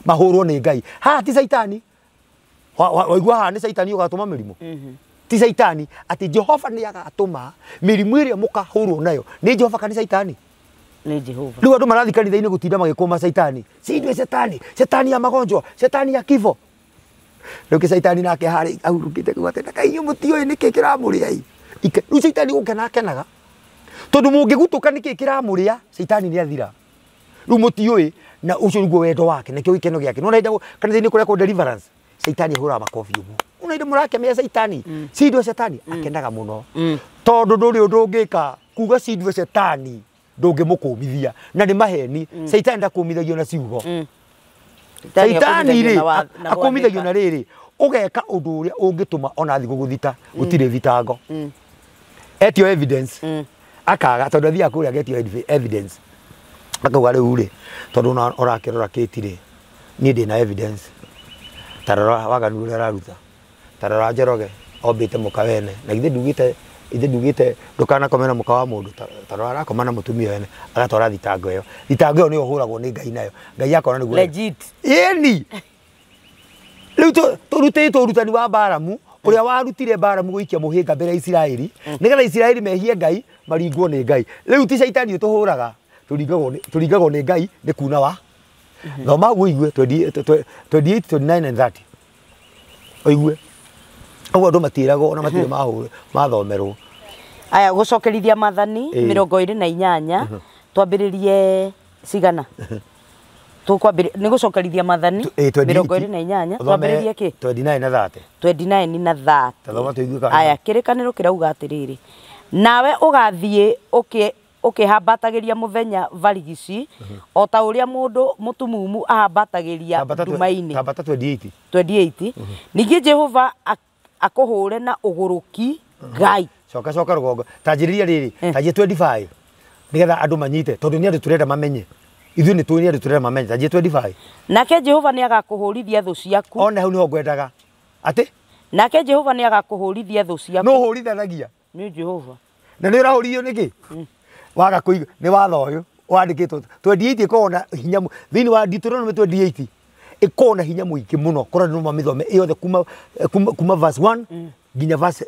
S2: mahũrwo nĩ Ngai. Haha ti Caitani. Waigua haha nĩ Caitani ũgatũma mĩrimũ. Ti Caitani, atĩ Jehova nĩ agatũma mĩrimũ ĩrĩa mũkahũrwo nayo. Nĩ Jehova kana nĩ Caitani?
S1: Nĩ Jehova.
S2: Rĩu andũ marathiĩ kanitha-inĩ gũtinda magĩkũma Caitani. Sindwe Shetani, Shetani ya magonjwa, Shetani ya kifo. Rĩu kĩ Caitani nake harĩ ahurũkĩte kuga atĩ kaĩ inyuĩ mũtiũĩ nĩkĩ kĩramũrĩa ĩ. Rĩu Caitani gũkena akenaga. Tondũ mũngĩgutũka nĩkĩ kĩramũrĩa, Caitani nĩ athira. Rĩu mũtiũĩ na ũcio nĩguo wendo wake, nĩkĩo gĩkeno gĩake. Nĩwona hĩndĩ kanitha-inĩ kũrĩa kwa deliverance, Caitani ahũraga makobi ũguo. Ona hĩndĩ mũrakemea Caitani, cindwe Shetani akenaga mũno. Tondũ ndũrĩ ũndũ ũngĩka kuga cindwe Shetani Ndũngĩmũkũmithia na nĩ maheni. Caitani ndakũmithagio na ciugo. Caitani rĩ akũmithagio na rĩrĩ ũgeka ũndũ ũrĩa ũngĩtũma ona thiĩ gũgũthita gũtirĩ thitango. Etio evidence akaga tondũ athiaga kũrĩa agetio evidence akauga rĩu rĩ tondũ ũrakĩrora kĩti rĩ niĩ ndĩna evidence ta rora waganu ũrĩa araruta ta rora Njoroge ombĩte mũka wene na githĩ ndugĩte ithe ndugĩte ndũkanakome na mũka wa mũndũ ta rora arakoma na mũtumia wene agatwara thitango ĩyo. Thitango ĩyo nĩyo ũhũragwo nĩ Ngai nayo Ngai akona nĩguo
S1: legit.
S2: Ĩni rĩu tũrutĩtwo ũrutani wa Balamu ũrĩa warutire Balamu gũikia mũhĩnga mbere ya Isiraeli nĩgetha Isiraeli mehie Ngai maringwo nĩ Ngai. Rĩu ti caitani ũtũhũraga tũringagwo nĩ Ngai nĩ kuna wa thoma ũigue 28 29 and 30 ũigue ũguo andũ matiragwo ona matirĩ mahũre mathomerwo.
S1: Aya gũcokerithia mathani 28 twambĩrĩrie cigana tũkwambĩrĩria nĩ gũcokerithia mathani 28 twambĩrĩrie kĩ
S2: 29 na 30
S1: 29 na 30
S2: tathoma tũigue kana.
S1: Aya kĩrĩkanĩro kĩrauga atĩrĩrĩ nawe ũgathiĩ ũkĩhambatagĩria mũthenya barigici o ta ũrĩa mũndũ mũtumumu ahambatagĩria nduma-inĩ.
S2: Tambata 28
S1: 28 ningĩ Jehova akũhũre na ũgũrũki Ngai.
S2: Coka coka rũgongo tanjĩrĩria rĩrĩ tanjie 25 nĩgetha andũ manyite tondũ nĩ andũ tũrenda mamenye ithuĩ nĩ tũĩ nĩ andũ tũrenda mamenye tanjie 25
S1: nake Jehova nĩ agakũhũrithia thũ ciaku.
S2: One hau nĩho ngwendaga atĩ
S1: nake Jehova nĩ agakũhũrithia thũ ciaku.
S2: No ũhũrithanagia
S1: nĩ Jehova
S2: na nĩ ũrahũrithio nĩkĩ waga kũiga nĩ watho ũyũ wandĩkĩtwo 28 ĩkoragwo na hinya thĩinĩ wa Deuteronomy 28 ĩkoragwo na hinya mũingĩ mũno korwo no mamĩthome ĩyothe kuma verse 1 nginya verse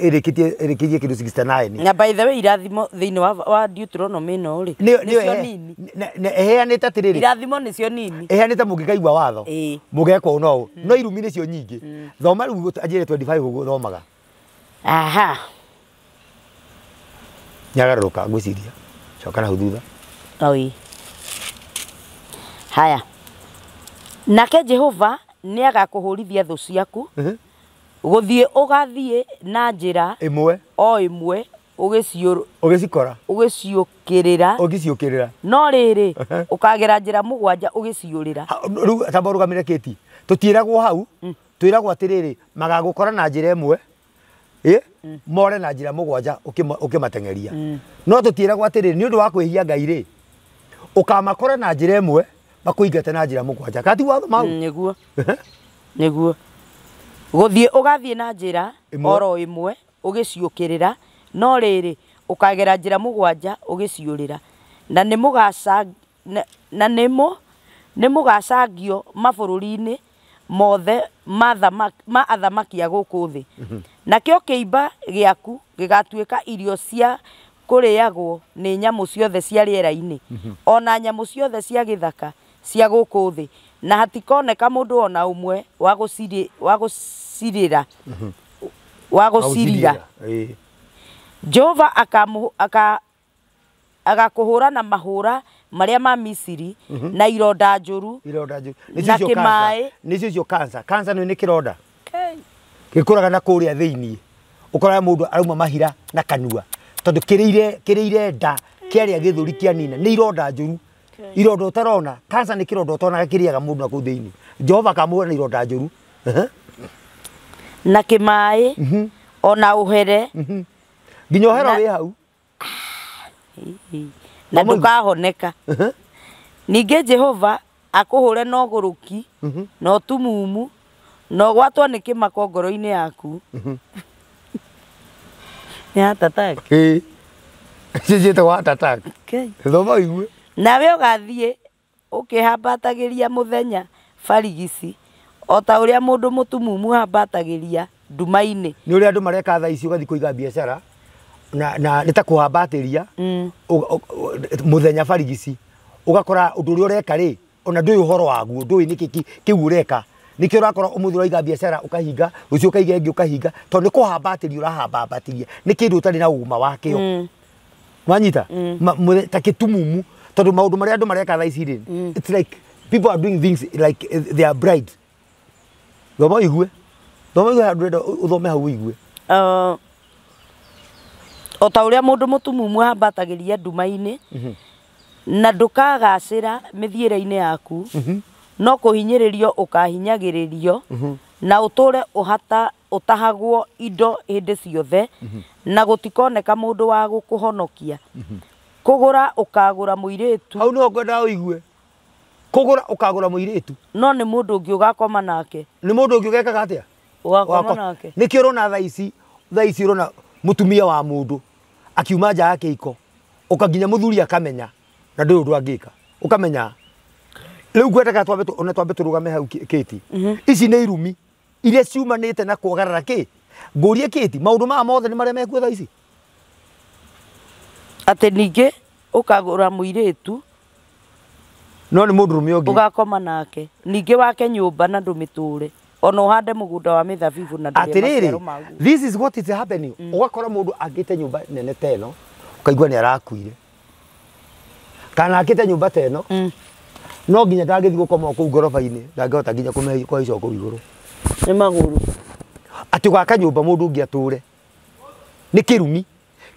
S2: ĩrĩkĩtie kĩndũ 69.
S1: Na by the way irathimo thĩinĩ wa Deuteronomy ĩno rĩ nĩcio nini
S2: ĩheanĩte atĩrĩrĩ
S1: irathimo nĩcio nini
S2: ĩheanĩte mũngĩkaigua watho mũgeka ũũ no ũũ no irumi nĩcio nyingĩ. Thoma rĩu anjĩre 25 ũguo thomaga.
S1: Aha
S2: nyagarũrũka ngwĩciria coka na hau thutha.
S1: Oi haya nake Jehova nĩ agakũhũrithia thũ ciaku gũthiĩ ũgathiĩ na njĩra
S2: ĩmwe
S1: o ĩmwe
S2: ũgĩcikora
S1: ũgĩciũkĩrĩra
S2: ũgĩciũkĩrĩra
S1: no rĩrĩ ũkagera njĩra mũgwanja ũgĩciũrĩra.
S2: Rĩu tamba ũrũgamĩre kĩti tũtiĩragwo hau twĩragwo atĩrĩrĩ magagũkora na njĩra ĩmwe more na njĩra mũgwanja ũkĩmateng'eria no tũtiĩragwo atĩrĩrĩ nĩ ũndũ wa kwĩhia Ngai rĩ ũkamakora na njĩra ĩmwe makũingate na njĩra mũgwanja kati watho mau
S1: nĩguo nĩguo gũthiĩ ũgathiĩ na njĩra oro ĩmwe ũgĩciũkĩrĩra no rĩrĩ ũkagera njĩra mũgwanja ũgĩciũrĩra na nĩ mũgacangio mabũrũri-inĩ mothe ma athamaki a gũkũ thĩ. Nakĩo kĩimba gĩaku gĩgatuĩka irio cia kũrĩagwo nĩ nyamũ ciothe cia rĩera-inĩ ona nyamũ ciothe cia gĩthaka cia gũkũ thĩ na hatikoneka mũndũ ona ũmwe wa gũcirĩra wa gũcirira. Jehova agakũhũra na mahũra marĩa ma Misiri na ironda njũru na kĩmaĩ.
S2: Nĩcio icio cancer. Cancer nĩ kĩronda gĩkũraga na kũrĩa thĩinĩ ũkoraga mũndũ arauma mahira na kanua tondũ kĩrĩire nda kĩarĩa gĩthũri kĩanina nĩ ironda njũru ironda ũtarona. Cancer nĩ kĩronda ũtonaga kĩrĩaga mũndũ na kũu thĩinĩ. Jehova akamũhũra na ironda njũru
S1: na kĩmaĩ ona ũhere
S2: nginya ũhero wĩ hau
S1: na ndũkahoneka. Ningĩ Jehova akũhũre na ũgũrũki na ũtumumu na ũgwatwo nĩ kĩmako ngoro-inĩ yaku. Nĩ heart attack.
S2: Ĩĩ icio ciĩtagwo heart attack. Thoma ũigue.
S1: Nawe ũgathiĩ ũkĩhambatagĩria mũthenya barigici o ta ũrĩa mũndũ mũtumumu ahambatagĩria nduma-inĩ.
S2: Nĩ ũrĩa andũ mareka thaa ici ũgathiĩ kũiga biacara na nĩ ta kũhambatĩria mũthenya barigici ũgakora ũndũ ũrĩa ũreka rĩ ona ndũĩ ũhoro waguo ndũĩ nĩkĩ kĩu ũreka nĩkĩo ũrakora ũmũthĩ ũraiga biacara ũkahinga rũciũ ũkaiga ĩngĩ ũkahinga tondũ nĩ kũhambatĩria ũrahambatĩria nĩ kĩndũ ũtarĩ na ũma wakĩo wanyita ta kĩtumumu tondũ maũndũ marĩa andũ mareka thaa ici rĩ it's like people are doing things like they are bright. Thoma ũigue thoma ũigue handũ ũrenda ũthome hau ũigue.
S1: O ta ũrĩa mũndũ mũtumumu ahambatagĩria nduma-inĩ na ndũkagacĩra mĩthiĩre-inĩ yaku no kũhinyĩrĩrio ũkahinyagĩrĩrio na ũtũre ũtahagwo indo hĩndĩ ciothe na gũtikoneka mũndũ wa gũkũhonokia. Kũgũra ũkagũra mũirĩtu.
S2: Hau nĩho ngwendaga ũigue. Kũgũra ũkagũra mũirĩtu.
S1: No nĩ mũndũ ũngĩ ũgakoma nake.
S2: Nĩ mũndũ ũngĩ ũgekaga atĩa?
S1: Ũgakoma nake.
S2: Nĩkĩo ũrona thaa ici ũrona mũtumia wa mũndũ akiuma nja ya kĩhiko ũka nginya mũthuri akamenya na ndũrĩ ũndũ angĩka ũkamenya. Rĩu ngwendaga twambe tũrũgame hau Kĩti. Ici nĩ irumi iria ciumanĩte na kũagarara kĩ ngũrie Kĩti maũndũ maya mothe nĩ marĩa mekuo thaa ici.
S1: Atĩ ningĩ ũkagũra mũirĩtu
S2: no nĩ mũndũrũme ũngĩ
S1: ũgakoma nake ningĩ wake nyũmba na ndũmĩtũre ona ũhande mũgũnda wa mĩthabibũ na ndũrĩe maciaro maguo.
S2: This is what is happening. Ũgakora mũndũ akĩte nyũmba nene ta ĩno ũkaigua nĩ arakuire kana akĩte nyũmba ta ĩno no nginya ndangĩthiĩ gũkoma kũu ngoroba-inĩ ndangĩhota nginya kũhaica kũu igũrũ
S1: nĩ magũrũ.
S2: Atĩ ũgaka nyũmba mũndũ ũngĩ atũre nĩ kĩrumi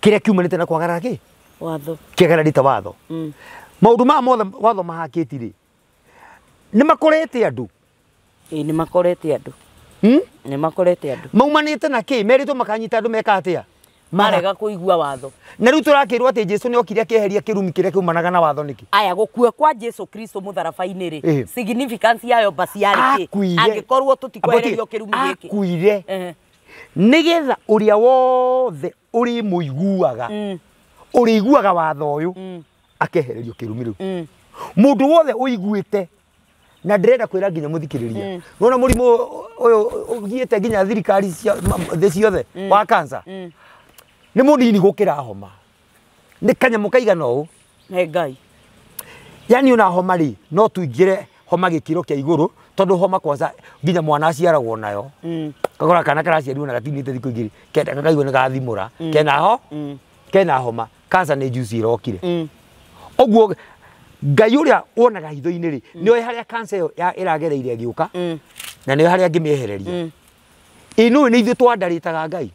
S2: kĩrĩa kiumanĩte na kwagarara kĩ
S1: watho
S2: kĩagararĩte watho. Maũndũ maya mothe watho mahakĩti rĩ nĩ makorete andũ.
S1: Ĩĩ nĩ makorete andũ. Nĩ makorete andũ
S2: maumanĩte na kĩ merĩtwo makanyita andũ meka atĩa
S1: marega kũigua watho.
S2: Na rĩu tũrakĩrwo atĩ Jesũ nĩ okire akĩeheria kĩrumi kĩrĩa kiumanaga na watho nĩkĩ?
S1: Aya gũkua kwa Jesũ Kristo mũtharaba-inĩ rĩ significance yayo basi yarĩ kĩ angĩkorwo tũtikwehererio kĩrumi gĩkĩ?
S2: Akuire nĩgetha ũrĩa wothe ũrĩmũiguaga ũrĩiguaga watho ũyũ akehererio kĩrumi rĩu. Mũndũ wothe ũiguĩte na ndĩrenda kwĩra nginya mũthikĩrĩria nona mũrimũ ũyũ ũgiĩte nginya thirikari thĩ ciothe wa cancer nĩ mũnini gũkĩra homa nĩ kanyamũ kaigana ũũ
S1: he Ngai.
S2: Yani ona homa rĩ no tuingĩre homa gĩkĩro kĩa igũrũ tondũ homa kwanza nginya mwana aciaragwo nayo kagora kana karaciarirwo na gatinĩte thikũ igĩrĩ kenda kakaigua nĩ gathimũra kena ho kena homa cancer nĩ juice ĩrokire. Ũguo Ngai ũrĩa wonaga hitho-inĩ rĩ nĩoĩ harĩa cancer ĩyo ĩragereire ĩgĩũka na nĩoĩ harĩa angĩmĩehereria. Ĩ nũĩ nĩ ithuĩ twandarĩtaga Ngai.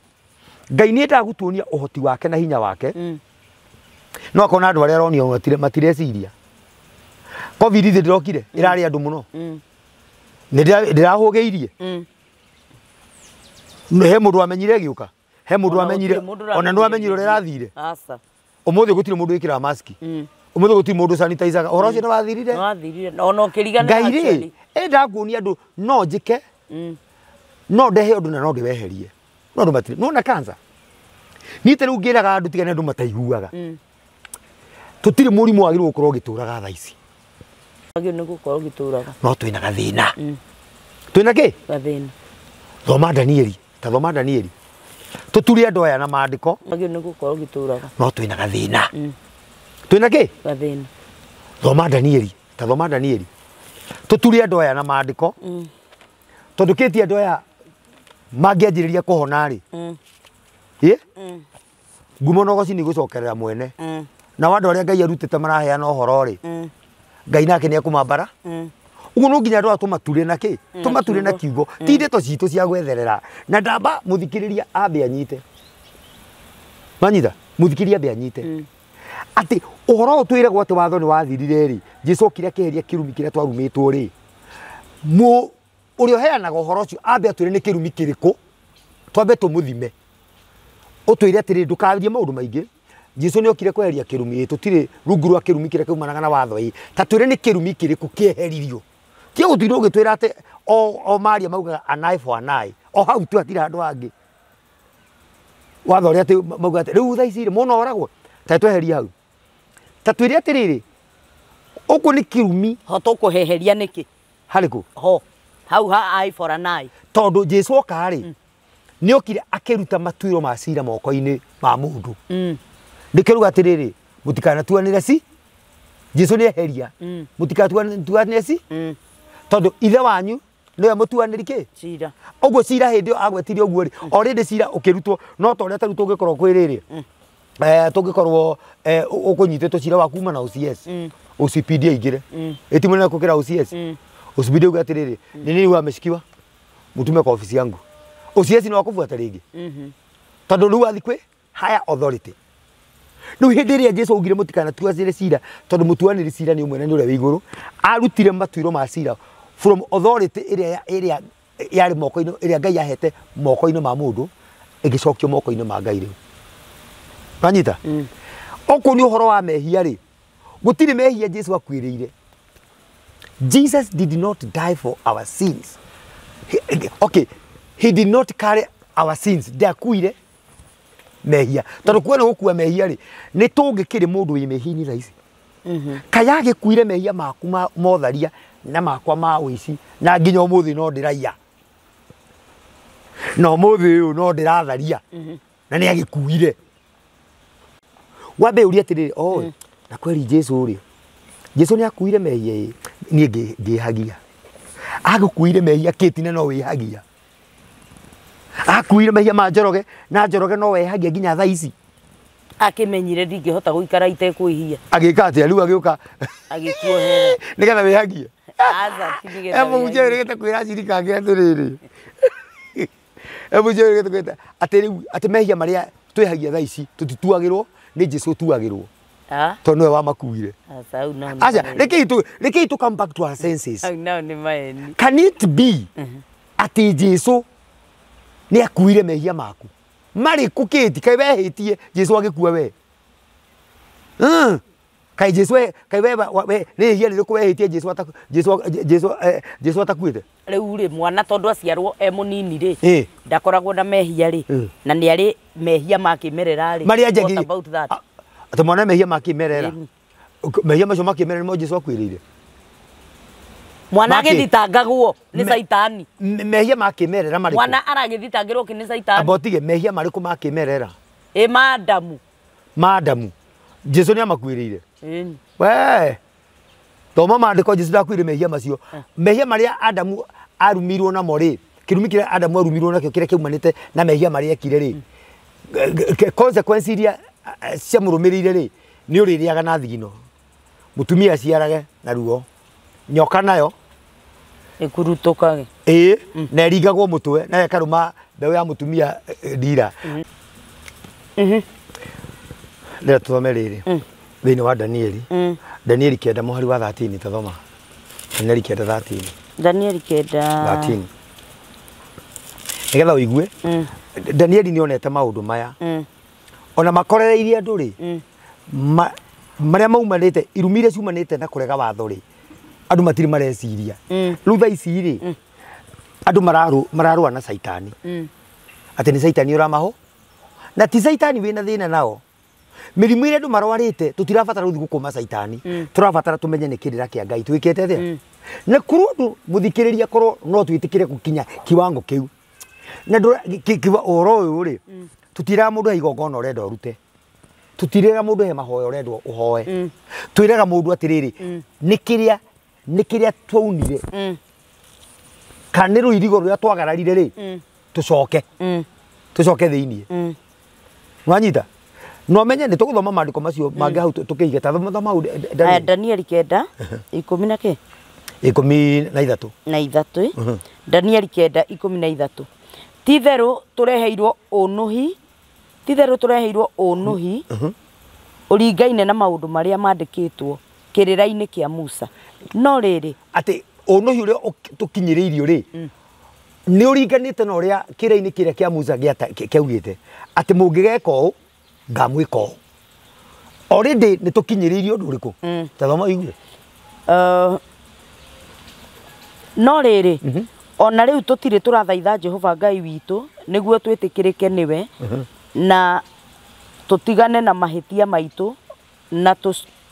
S2: Ngai nĩ endaga gũtuonia ũhoti wake na hinya wake no akona andũ arĩa aronio matireciria. Covid thĩ ndĩrokire ĩrarĩ andũ mũno nĩ ndĩrahũgĩirie he mũndũ wamenyire ĩgĩũka he mũndũ wamenyire ona nĩ wamenyire ũrĩa ĩrathire. Ũmũthĩ gũtirĩ mũndũ wĩkĩraga maski ũmũthĩ gũtirĩ mũndũ sanitizaga ũhoro ũcio nĩ wathirire.
S1: Nĩ wathirire ona ũkĩriganĩra.
S2: Ngai rĩ endaga kuonia andũ no njĩke no ndehe ũndũ na no ndĩweherie no andũ matirĩ nona cancer. Niĩ ta rĩu ngĩraga andũ tigane andũ mataiguaga tũtirĩ mũrimũ wagĩrĩirwo gũkorwo ũgĩtũraga thaa ici.
S1: Wagĩrĩirwo nĩ gũkorwo ũgĩtũraga
S2: no twĩna gathĩna. Twĩna kĩ?
S1: Gathĩna.
S2: Thoma Danieli ta thoma Danieli tũture andũ aya na maandĩko.
S1: Wagĩrĩirwo nĩ gũkorwo ũgĩtũraga
S2: no twĩna gathĩna. Twĩna kĩ?
S1: Gathĩna.
S2: Thoma Danieli ta thoma Danieli tũture andũ aya na maandĩko tondũ kĩti andũ aya mangĩanjĩrĩria kũhona rĩ ĩ ngumo na ũgoci nĩ gũcokerera mwene na andũ arĩa Ngai arutĩte maraheana ũhoro rĩ Ngai nake nĩ ekũmambara. Ũguo no nginya andũ aya tũmature na kĩ tũmature na kiugo ti ndeto citũ cia gwetherera na ndamba mũthikĩrĩria ambe anyite manyita mũthikĩrĩria ambe anyite atĩ ũhoro ũyũ twĩragwo atĩ watho nĩ wathirire rĩ Jesũ okire akĩeheria kĩrumi kĩrĩa twarumĩtwo rĩ ũrĩa ũheanaga ũhoro ũcio ambe atwĩre nĩ kĩrumi kĩrĩkũ twambe tũmũthime ũtwĩre atĩrĩ ndũkarie maũndũ maingĩ Jesũ nĩ okire kweheria kĩrumi tũtirĩ rungu rwa kĩrumi kĩrĩa kiumanaga na watho ĩ ta twĩre nĩ kĩrumi kĩrĩkũ kĩeheririo ti gũtinda ũgĩtwĩra atĩ o maria maugaga an eye for an eye o hau tu hatirĩ handũ hangĩ watho ũrĩa atĩ maugaga atĩ rĩu thaa ici rĩ mũno oragwo ta tweherie hau ta twĩre atĩrĩrĩ ũkũ nĩ kĩrumi
S1: ho tũkũheheria nĩkĩ
S2: harĩ kũ
S1: ho hau ha eye for an eye
S2: tondũ Jesũ oka rĩ nĩ okire akĩruta matuĩro ma cira moko-inĩ ma mũndũ nĩkĩo ruga atĩrĩrĩ mũtikanatuanĩre ci Jesũ nĩ eheria mũtikanatuanĩre ci tondũ ithe wanyu nĩwe mũtuanĩri kĩ
S1: cira.
S2: Ũguo cira hĩndĩ ĩyo agwetire ũguo rĩ already cira ũkĩrutwo no ta ũrĩa ta rĩu tũngĩkorwo kwĩ rĩrĩ tũngĩkorwo ũkũnyitĩtwo cira wa kuma na OCS OCPD aingĩre ĩti mũnene gũkĩra OCS OCPD auge atĩrĩrĩ nĩ nini ameshikiwa mũtume kwa ofisi yangu OCS nĩ wakũbuata rĩngĩ tondũ rĩu athi kwĩ Higher authority. Rĩu hĩndĩ ĩrĩa Jesu augire mũtikanatuanĩre cira tondũ mũtuanĩri cira nĩ ũmwe na nĩ ũrĩa wĩ igũrũ, arutire matuĩro ma cira from authority ĩrĩa yarĩ moko-inĩ, ĩrĩa Ngai ahete moko-inĩ ma mũndũ, ĩgĩcokio moko-inĩ ma Ngai rĩu. Wanyita? Okorwo nĩ ũhoro wa mehia rĩ, gũtirĩ mehia Jesu akuĩrĩire. Jesus did not die for our sins. Okay, he did not carry our sins. Ndakuire mehia. Tondũ kuona gũkua mehia rĩ, nĩ tũngĩkĩrĩ mũndũ wĩ mehia-inĩ thaa ici. Kaya agĩkuire mehia maku motharia na makwa ma ũici na nginya ũmũthĩ no ndĩraiya. Na ũmũthĩ ũyũ no ndĩratharia. Na nĩ agĩkuire. Wambe ũrie atĩrĩrĩ, oh, na kweri Jesu rĩ, Jesu nĩ akuire mehia ĩ, niĩ ngĩhagia. Agũkuire mehia kĩtine no wĩhagia. Akuire mehia ma Njoroge na Njoroge no wehagia nginya thaa ici.
S1: Akĩmenyire ndingĩhota gũikara itekwĩhia.
S2: Agĩka atĩa rĩu agĩũka
S1: agĩkuohera
S2: nĩgetha wĩhagie.
S1: Aca ti nĩgetha
S2: wĩhagie. Mũhunjia kwĩra acirika ake atĩrĩrĩ. Mũhunjia ũrĩgĩte kwĩra atĩ rĩu atĩ mehia marĩa twĩhagia thaa ici tũtituagĩrwo nĩ Jesu tuagĩrwo. Tondũ nĩwe wamakuire. Aca rekei tu come back to our senses. Can it be atĩ Jesu nĩ akuire mehia maku? Marĩ kũ kĩti kaĩ wehĩtie Jesu agĩkua we? Kaĩ Jesu kaĩ we nĩ ihia rĩrĩkũ wehĩtie Jesu Jesu atakuĩte?
S1: Rĩu rĩ mwana tondũ aciarwo e mũnini rĩ ndakoragwo na mehia rĩ na nĩ arĩ mehia ma kĩmerera rĩ.
S2: What
S1: about that?
S2: Atĩ mwana mehia ma kĩmerera. Mehia macio ma kĩmerera nĩmo Jesu akuĩrĩire.
S1: Mwana agĩthitangagwo nĩ Caitani.
S2: Mehia ma kĩmerera marĩkũ?
S1: Mwana aragĩthitangĩrwo kĩ nĩ Caitani?
S2: Amba ũtige mehia marĩkũ ma kĩmerera?
S1: Ĩ ma Adamu.
S2: Ma Adamu. Jesu nĩ amakuĩrĩire. We thoma maandĩko Jesu ndakuire mehia macio. Mehia marĩa Adamu arumirwo namo rĩ, kĩrumi kĩrĩa Adamu arumirwo nakĩo kĩrĩa kĩaumanĩte na mehia marĩa ekire rĩ, consequence iria ciamũrũmĩrĩire rĩ, nĩ ũrĩrĩaga na thigino. Mũtumia aciarage na ruo. Nyoka nayo
S1: ĩkurutũkage.
S2: Ĩĩ, na ĩringagwo mũtwe na ĩkarũma mbeũ ya mũtumia ndira. Rĩrĩa tũthome rĩrĩ thĩinĩ wa Danieli. Danieli 9 mũhari wa 13 tathoma. Danieli 9 13.
S1: Danieli 9
S2: 13. Nĩgetha ũigue Danieli nĩonete maũndũ maya. Ona makorereirie andũ rĩ, marĩa maumanĩte irumi iria ciumanĩte na kũrega watho rĩ, andũ matirĩ mareciria. Rĩu thaa ici rĩ, andũ mararũa na Caitani. Atĩ nĩ Caitani ũramaho na ti Caitani wĩna thĩna nao. Mĩrimũ ĩrĩa andũ marwarĩte tũtirabatara gũthiĩ gũkũma Caitani, tũrabatara tũmenye nĩ kĩrĩra kĩa Ngai twĩkĩte atĩa. Na korwo andũ mũthikĩrĩria korwo no twĩtĩkĩre gũkinya kiwango kĩu na ũhoro ũyũ rĩ, tũtiraga mũndũ he igongona ũrenda ũrute, tũtirĩraga mũndũ he mahoya ũrendwo ũhoe, twĩraga mũndũ atĩrĩrĩ nĩ kĩrĩa twaunire kana nĩ rũirigo rũrĩa twagararire rĩ, tũcoke tũcoke thĩiniĩ. Wanyita? No menye nĩ tũgũthoma maandĩko macio mangĩ hau tũkĩige ta thoma hau
S1: Danieli 9 10 na kĩ?
S2: 13.
S1: Na ithatũ. Danieli 9 13. Ti-itherũ tũreheirwo ũnũhi, ti-itherũ tũreheirwo ũnũhi ũringaine na maũndũ marĩa mandĩkĩtwo kĩrĩra-inĩ kĩa Musa. No rĩrĩ
S2: atĩ ũnũhi ũrĩa tũkinyĩrĩirio rĩ nĩ ũringanĩte na ũrĩa kĩrĩra-inĩ kĩrĩa kĩa Musa kĩaugĩte atĩ mũngĩgeka ũũ ngamwĩka ũũ. Already nĩ tũkinyĩrĩirio ũndũ ũrĩkũ? Ta thoma ũigue.
S1: No rĩrĩ ona rĩu tũtirĩ tũrathaitha Jehova Ngai witũ nĩguo twĩtĩkĩrĩke nĩwe na tũtigane na mahĩtia maitũ na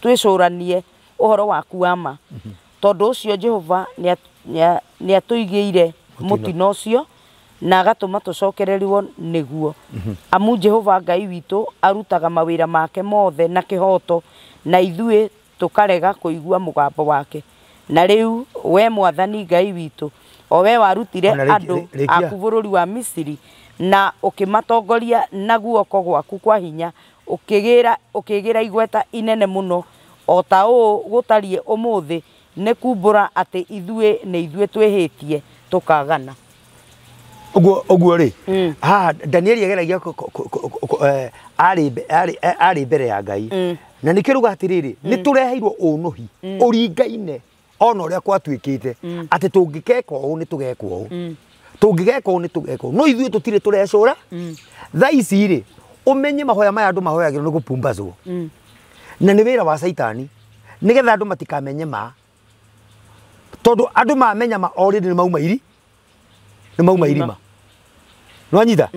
S1: twĩcũranie ũhoro waku wa ma. Tondũ ũcio Jehova nĩatũigĩire mũtino ũcio na agatũma tũcokererwo nĩguo. Amu Jehova Ngai witũ arutaga mawĩra make mothe na kĩhooto na ithuĩ tũkarega kũigua mũgambo wake. Na rĩu we Mwathani Ngai witũ o we warutire andũ aku bũrũri wa Misiri na ũkĩmatongoria na guoko gwaku kwa hinya ũkĩgĩra igweta inene mũno o ta ũũ gũtariĩ ũmũthĩ nĩ kumbũra atĩ ithuĩ nĩ ithuĩ twĩhĩtie tũkagana.
S2: Uguo ri ha Danieli ageragia ari mbere ya Ngai na nikiruga atiriri ni tureheirwo unuhi uringaine ona uria kwatuikite ati tungikeka uu ni tugekwo uu tungigeka uu ni tugekwo no ithuĩ tutire turecura thaa ici ri umenye mahoya maya andu mahoyagirwo ni gupumbazwo na ni wira wa Saitani nigetha andu matikamenye ma tondu andu mamenya ma already ni mauma iri ni mauma irima nwanyita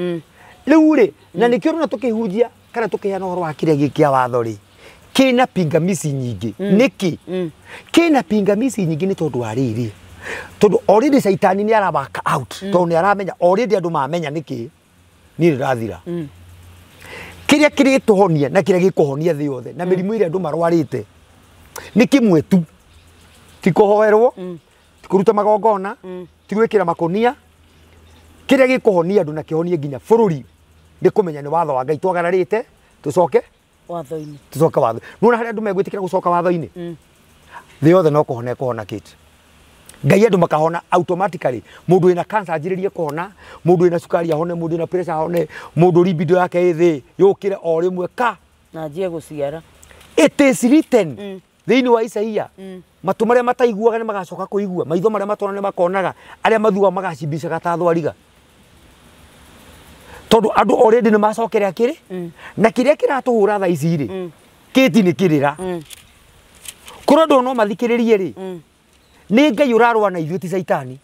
S2: riu ri na nikio runa tukihunjia kana tukiheana uhoro wa kiria gikia watho ri kina pingamizi nyingi niki kina pingamizi nyingi ni tondu wa riri tondu already Saitani ni ara work out tondu ni aramenya already andu mamenya niki ni rirathira kiria kirituhonia na kiria gikuhonia thi yothe na mirimu iria andu marwarite ni kimwe tu ti kuhoerwo ti kuruta magongona ti gwikira makonia kiria gikuhonia andu na kihonie nginya bururi ni kumenya ni watho wa Ngai twagararite tucoke
S1: watho-ini
S2: tucoke watho nona haria andu megwitikira gucoka watho-ini thi yothe no kuhona kuhona kiti Ngai andu makahona automatically mundu wina cancer anjiririe kuhona mundu wina cukari ahone mundu wina pressure ahone mundu libido yake ithi yukire o rimwe ka
S1: na anjie guciara.
S2: It is written thiini wa Isaia matu maria mataiguaga ni magacoka kuigua maitho maria matona ni makonaga aria mathua magacimbicaga ta thwariga tondu andu already ni macokere akiri na kiria kiratuhura thaa ici ri kiti ni kirira korwo andu no mathikiririe ri ni Ngai urarwa na ithuĩ ti Saitani.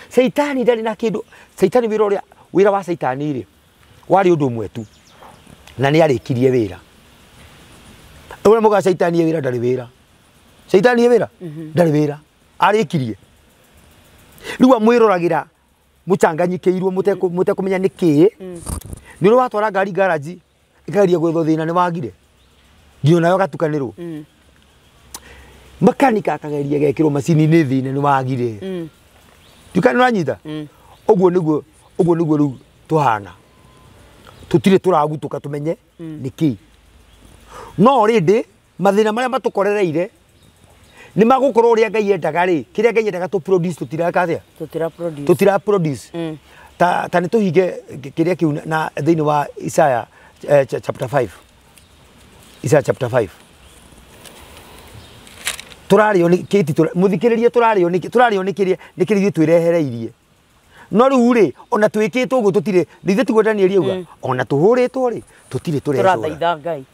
S2: Saitani ndari na kindu. Saitani wira uria wira wa Saitani ri wari undu umwe tu na ni arikirie wira uria muga Saitani wira ndari wira Saitani wira ndari wira arikirie riu amwiroragira mucanganyikirwo mutekumenya ni ki ni uri watwara ngari garage ikageria gwethwo thina ni wagire nginya nayo gatukanirwo makanika akageria gekirwo macini-inĩ thina ni wagire ndukana uranyita uguo niguo riu tuhana tutire turagutuka tumenye niki no rindi mathina maria matukorereire ni magukorwo uria Ngai endaga ri kiria Ngai endaga tu produce tutiraka atia tutira produce ta ni tuhinge kiria kiu na thiini wa Isaiah chapter 5 Isaiah chapter 5 turario ni kiti muthikiririe turario ni kiria ni kiria twirehereirie no riu ri ona twikitwo uguo tutire rithe tiguo Danieli auga ona tuhuritwo ri tutire turecura
S1: turathaitha Ngai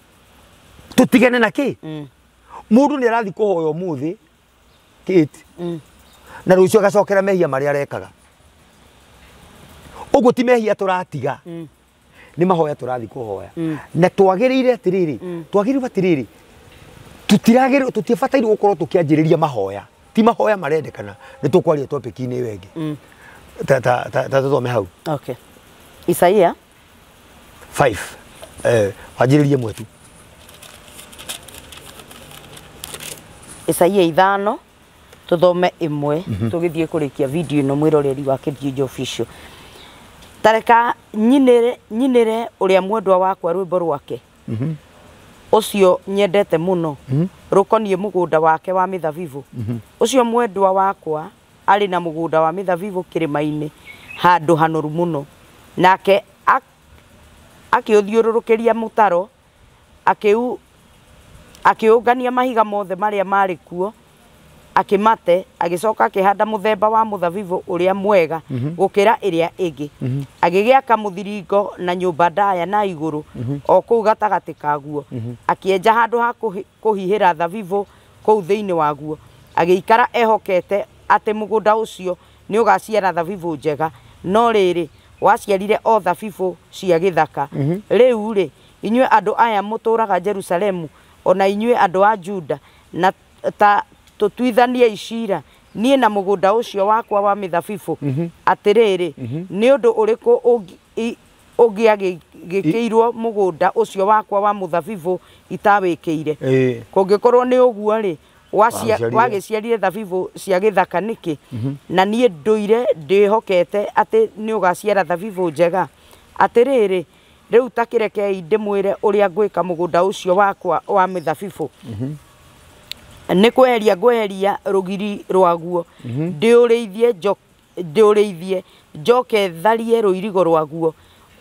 S2: tutigane na ki mundu ni arathi kuhoya umuthi kiti na rucio agacokera mehia maria arekaga uguo ti mehia turatiga ni mahoya turathi kuhoya na twagiriire atiriri twagiriirwo atiriri tutiragirwo tutibatairwo gukorwo tukianjiriria mahoya ti mahoya marendekana ni tukwaria topic-inĩ ĩyo ĩngĩ ta ta ta tuthome hau.
S1: Okay. Isaia
S2: 5 wanjĩrĩrie mwetu
S1: Isaia 5 tuthome imwe tugithie kurikia video ino mwiroreri wa Kĩnjinjo Official. Tareka nyinire uria mwendwa wakwa rwimbo rwake ucio nyendete muno rukonie mugunda wake wa mithabibu ucio mwendwa wakwa ari na mugunda wa mithabibu kirima-ini handu hanoru muno nake akiuthiururukiria mutaro akiungania mahiga mothe maria mari kuo akimate agicoka akihanda muthemba wa muthabibu uria mwega gukira iria ingi agigiaka muthiringo na nyumba ndaya na iguru o kuu gatagati kaguo akienja handu ha kuhihira thabibu kuu thiini waguo agiikara ehokete ati mugunda ucio ni ugaciara thabibu njega no riri waciarire o thabibu cia githaka riu ri inyue andu aya muturaga Jerusalemu ona inyue andu a Juda na ta tutuithanie icira nie na mugunda ucio wakwa wa mithabibu atiriri ni undu uriku ungiagikirwo mugunda ucio wakwa wa muthabibu itawikire kungikorwo ni uguo ri wagiciarire thabibu cia githaka niki na nie nduire ndihokete ati ni ugaciara thabibu njega atiriri riu takirekei ndimwire uria ngwika mugunda ucio wakwa wa mithabibu ni kweheria ngweheria rugiri rwaguo ndiurithie ndĩũrĩithie njoke tharie rũirigo rwaguo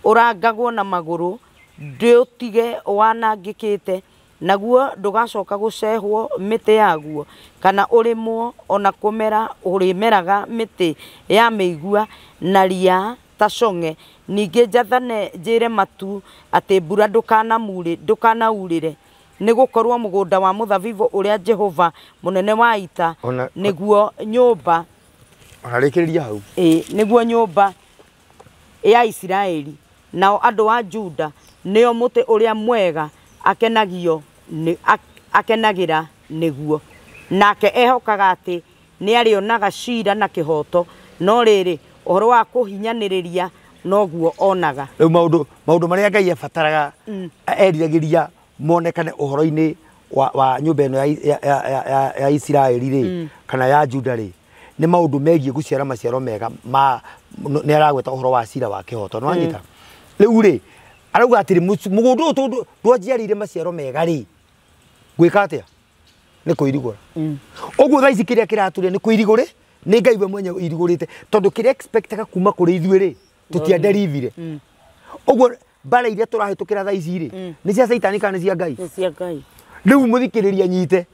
S1: ũrangagwo na magũrũ ndĩũtige wanangĩkĩte naguo ndũgacoka gũcehwo mĩtĩ yaguo kana ũrĩmwo ona kũmera ũrĩmeraga mĩtĩ ya mĩigua na ria ta cong'e ningĩ njathane njĩre matu atĩ mbura ndũkanaurĩre nĩ gũkorwo mũgũnda wa mũthabibũ ũrĩa Jehova mũnene wa ita nĩguo nyũmba
S2: ararĩkĩrĩria hau
S1: nĩguo nyũmba ya Isiraeli nao andũ a Juda nĩo mũtĩ ũrĩa mwega akenagio akenagĩra nĩguo nake ehokaga atĩ nĩarĩonaga cira na kĩhoto no rĩrĩ ũhoro wa kũhinyanĩrĩria noguo onaga.
S2: Rĩu maũndũ marĩa Ngai abataraga eriragĩria monekane ũhoro-inĩ wa nyũmba ĩno ya Isiraeli rĩ kana ya Juda rĩ nĩ maũndũ megiĩ gũciara maciaro mega ma nĩ aragweta ũhoro wa cira wa kĩhoto no anyita rĩu rĩ arauga atĩrĩ mũgũnda ũyũ tondũ ndwanjiarĩire maciaro mega rĩ gwĩka atĩa nĩ kũirigũra. Ũguo thaa ici kĩrĩa kĩratũria nĩ kũirigũre nĩ Ngai we mwenyewe irigũrĩte tondũ kĩrĩa expectaga kuma kũrĩ ithuĩ rĩ tũtianderithire. Ũguo mbara iria tũrahĩtũkĩra thaa ici rĩ nĩ cia Caitani kana nĩ cia Ngai?
S1: Nĩ cia Ngai.
S2: Rĩu mũthikĩrĩria nyite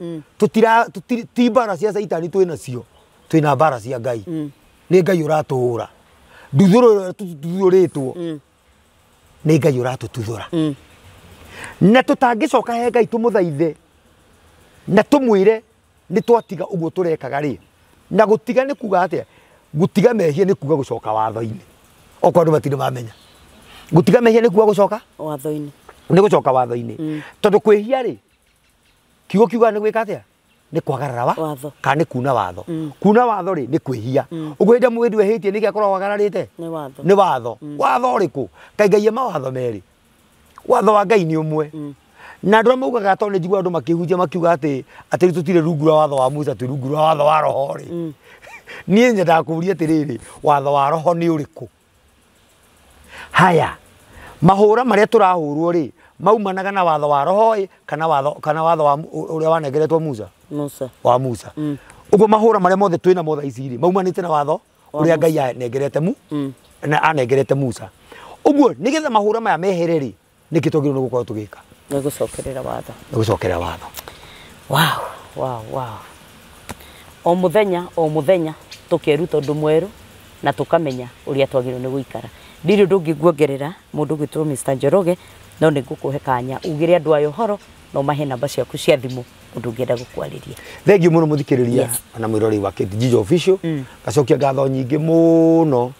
S2: ti mbara cia Caitani twĩ nacio twĩna mbara cia Ngai. Nĩ Ngai ũratũhũra nduthũro ĩrĩa tũtuthũrĩtwo nĩ Ngai ũratũtuthũra na tũtangĩcoka he Ngai tũmũthaithe na tũmwĩre nĩ twatiga ũguo tũrekaga rĩ na gũtiga nĩ kuga atĩa gũtiga mehia nĩ kuga gũcoka watho-inĩ okorwo andũ matirĩ mamenya gũtiga mehia nĩ kuga gũcoka
S1: watho-inĩ
S2: nĩ gũcoka watho-inĩ tondũ kwĩhia rĩ kiugo kiugaga nĩ gwĩka atĩa nĩ kwagarara
S1: watho
S2: kana nĩ kuna watho kuna watho rĩ nĩ kwĩhia ũguo hĩndĩ mũndũ ehĩtie nĩkĩ akoragwo agararĩte
S1: nĩ watho
S2: nĩ watho watho ũrĩkũ kaĩ Ngai e mawatho merĩ watho wa Ngai nĩ ũmwe na andũ arĩa maugaga tondũ nĩ njiguaga andũ makĩhunjia makiuga atĩ rĩu tũtirĩ rungu rwa watho wa Musa twĩ rungu rwa watho wa roho rĩ niĩ nyendaga kũũria atĩrĩrĩ watho wa roho nĩ ũrĩkũ? Haya mahũra marĩa tũrahũrwo rĩ maumanaga na watho wa roho ĩ kana watho wa ũrĩa wanengeretwo Musa wa Musa ũguo mahũra marĩa mothe twĩna mo thaa ici rĩ maumanĩte na watho ũrĩa Ngai anengerete na anengerete Musa ũguo nĩgetha mahũra maya mehere rĩ nĩkĩ twagĩrĩirwo nĩ gũkorwo tũgĩka
S1: nĩ gũcokerera watho
S2: nĩ gũcokerera watho.
S1: Wow wow wow o mũthenya tũkeruta ũndũ mwerũ na tũkamenya ũrĩa twagĩrĩirwo nĩ gũikara. Ndirĩ ũndũ ũngĩ nguongerera mũndũ ũgwĩtwo Mr. Njoroge no nĩ ngũkũhe kanya ugĩre andũ aya ũhoro no mahe namba ciaku cia thimũ ũndũ ũngĩenda gũkwarĩria.
S2: Thengiũ mũno mũthikĩrĩria na mwĩroreri wa Kate Jijo Official ngacokia ngatho nyingĩ mũno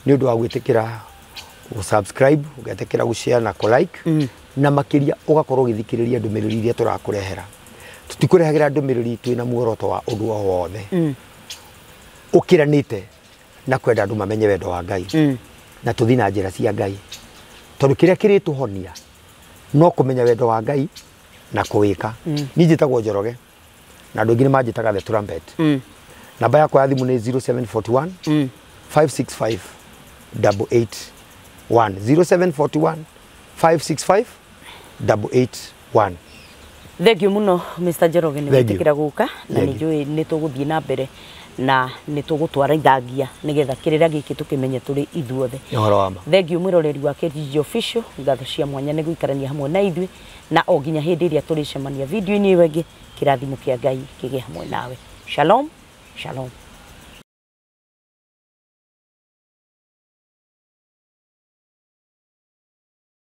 S2: nĩ ũndũ wa gwĩtĩkĩra gũ-subscribe ũgetĩkĩra gũ-share na kũ-like na makĩria ũgakorwo ũgĩthikĩrĩria ndũmĩrĩri iria tũrakũrehera. Tũtikũrehagĩra ndũmĩrĩri twĩna muoroto wa ũndũ o wothe ũkĩranĩte na kwenda andũ mamenye wendo wa Ngai na tũthiĩ na njĩra cia Ngai tondũ kĩrĩa kĩrĩtũhonia no kũmenya wendo wa Ngai na kũwĩka. Niĩ njĩtagwo Njoroge na andũ aingĩ nĩ manjĩtaga The Trumpet. Namba yakwa ya thimũ nĩ 0741 565 881 0741 565 881.
S1: Thengiũ mũno Mr. Njoroge nĩ gwĩtĩkĩra gũka na nĩ njũĩ nĩ tũgũthiĩ na mbere na nĩ tũgũtwara ithangia nĩgetha kĩrĩra gĩkĩ tũkĩmenye tũrĩ ithuothe.
S2: Ũhoro wa ma.
S1: Thengiũ mwĩroreri wa Kate Jijo Official ngatho cia mwanya nĩ gũikarania hamwe na ithuĩ na o nginya hĩndĩ ĩrĩa tũrĩcemania video-inĩ ĩyo ĩngĩ kĩrathimo kĩa Ngai kĩgĩe hamwe nawe. Shalom shalom.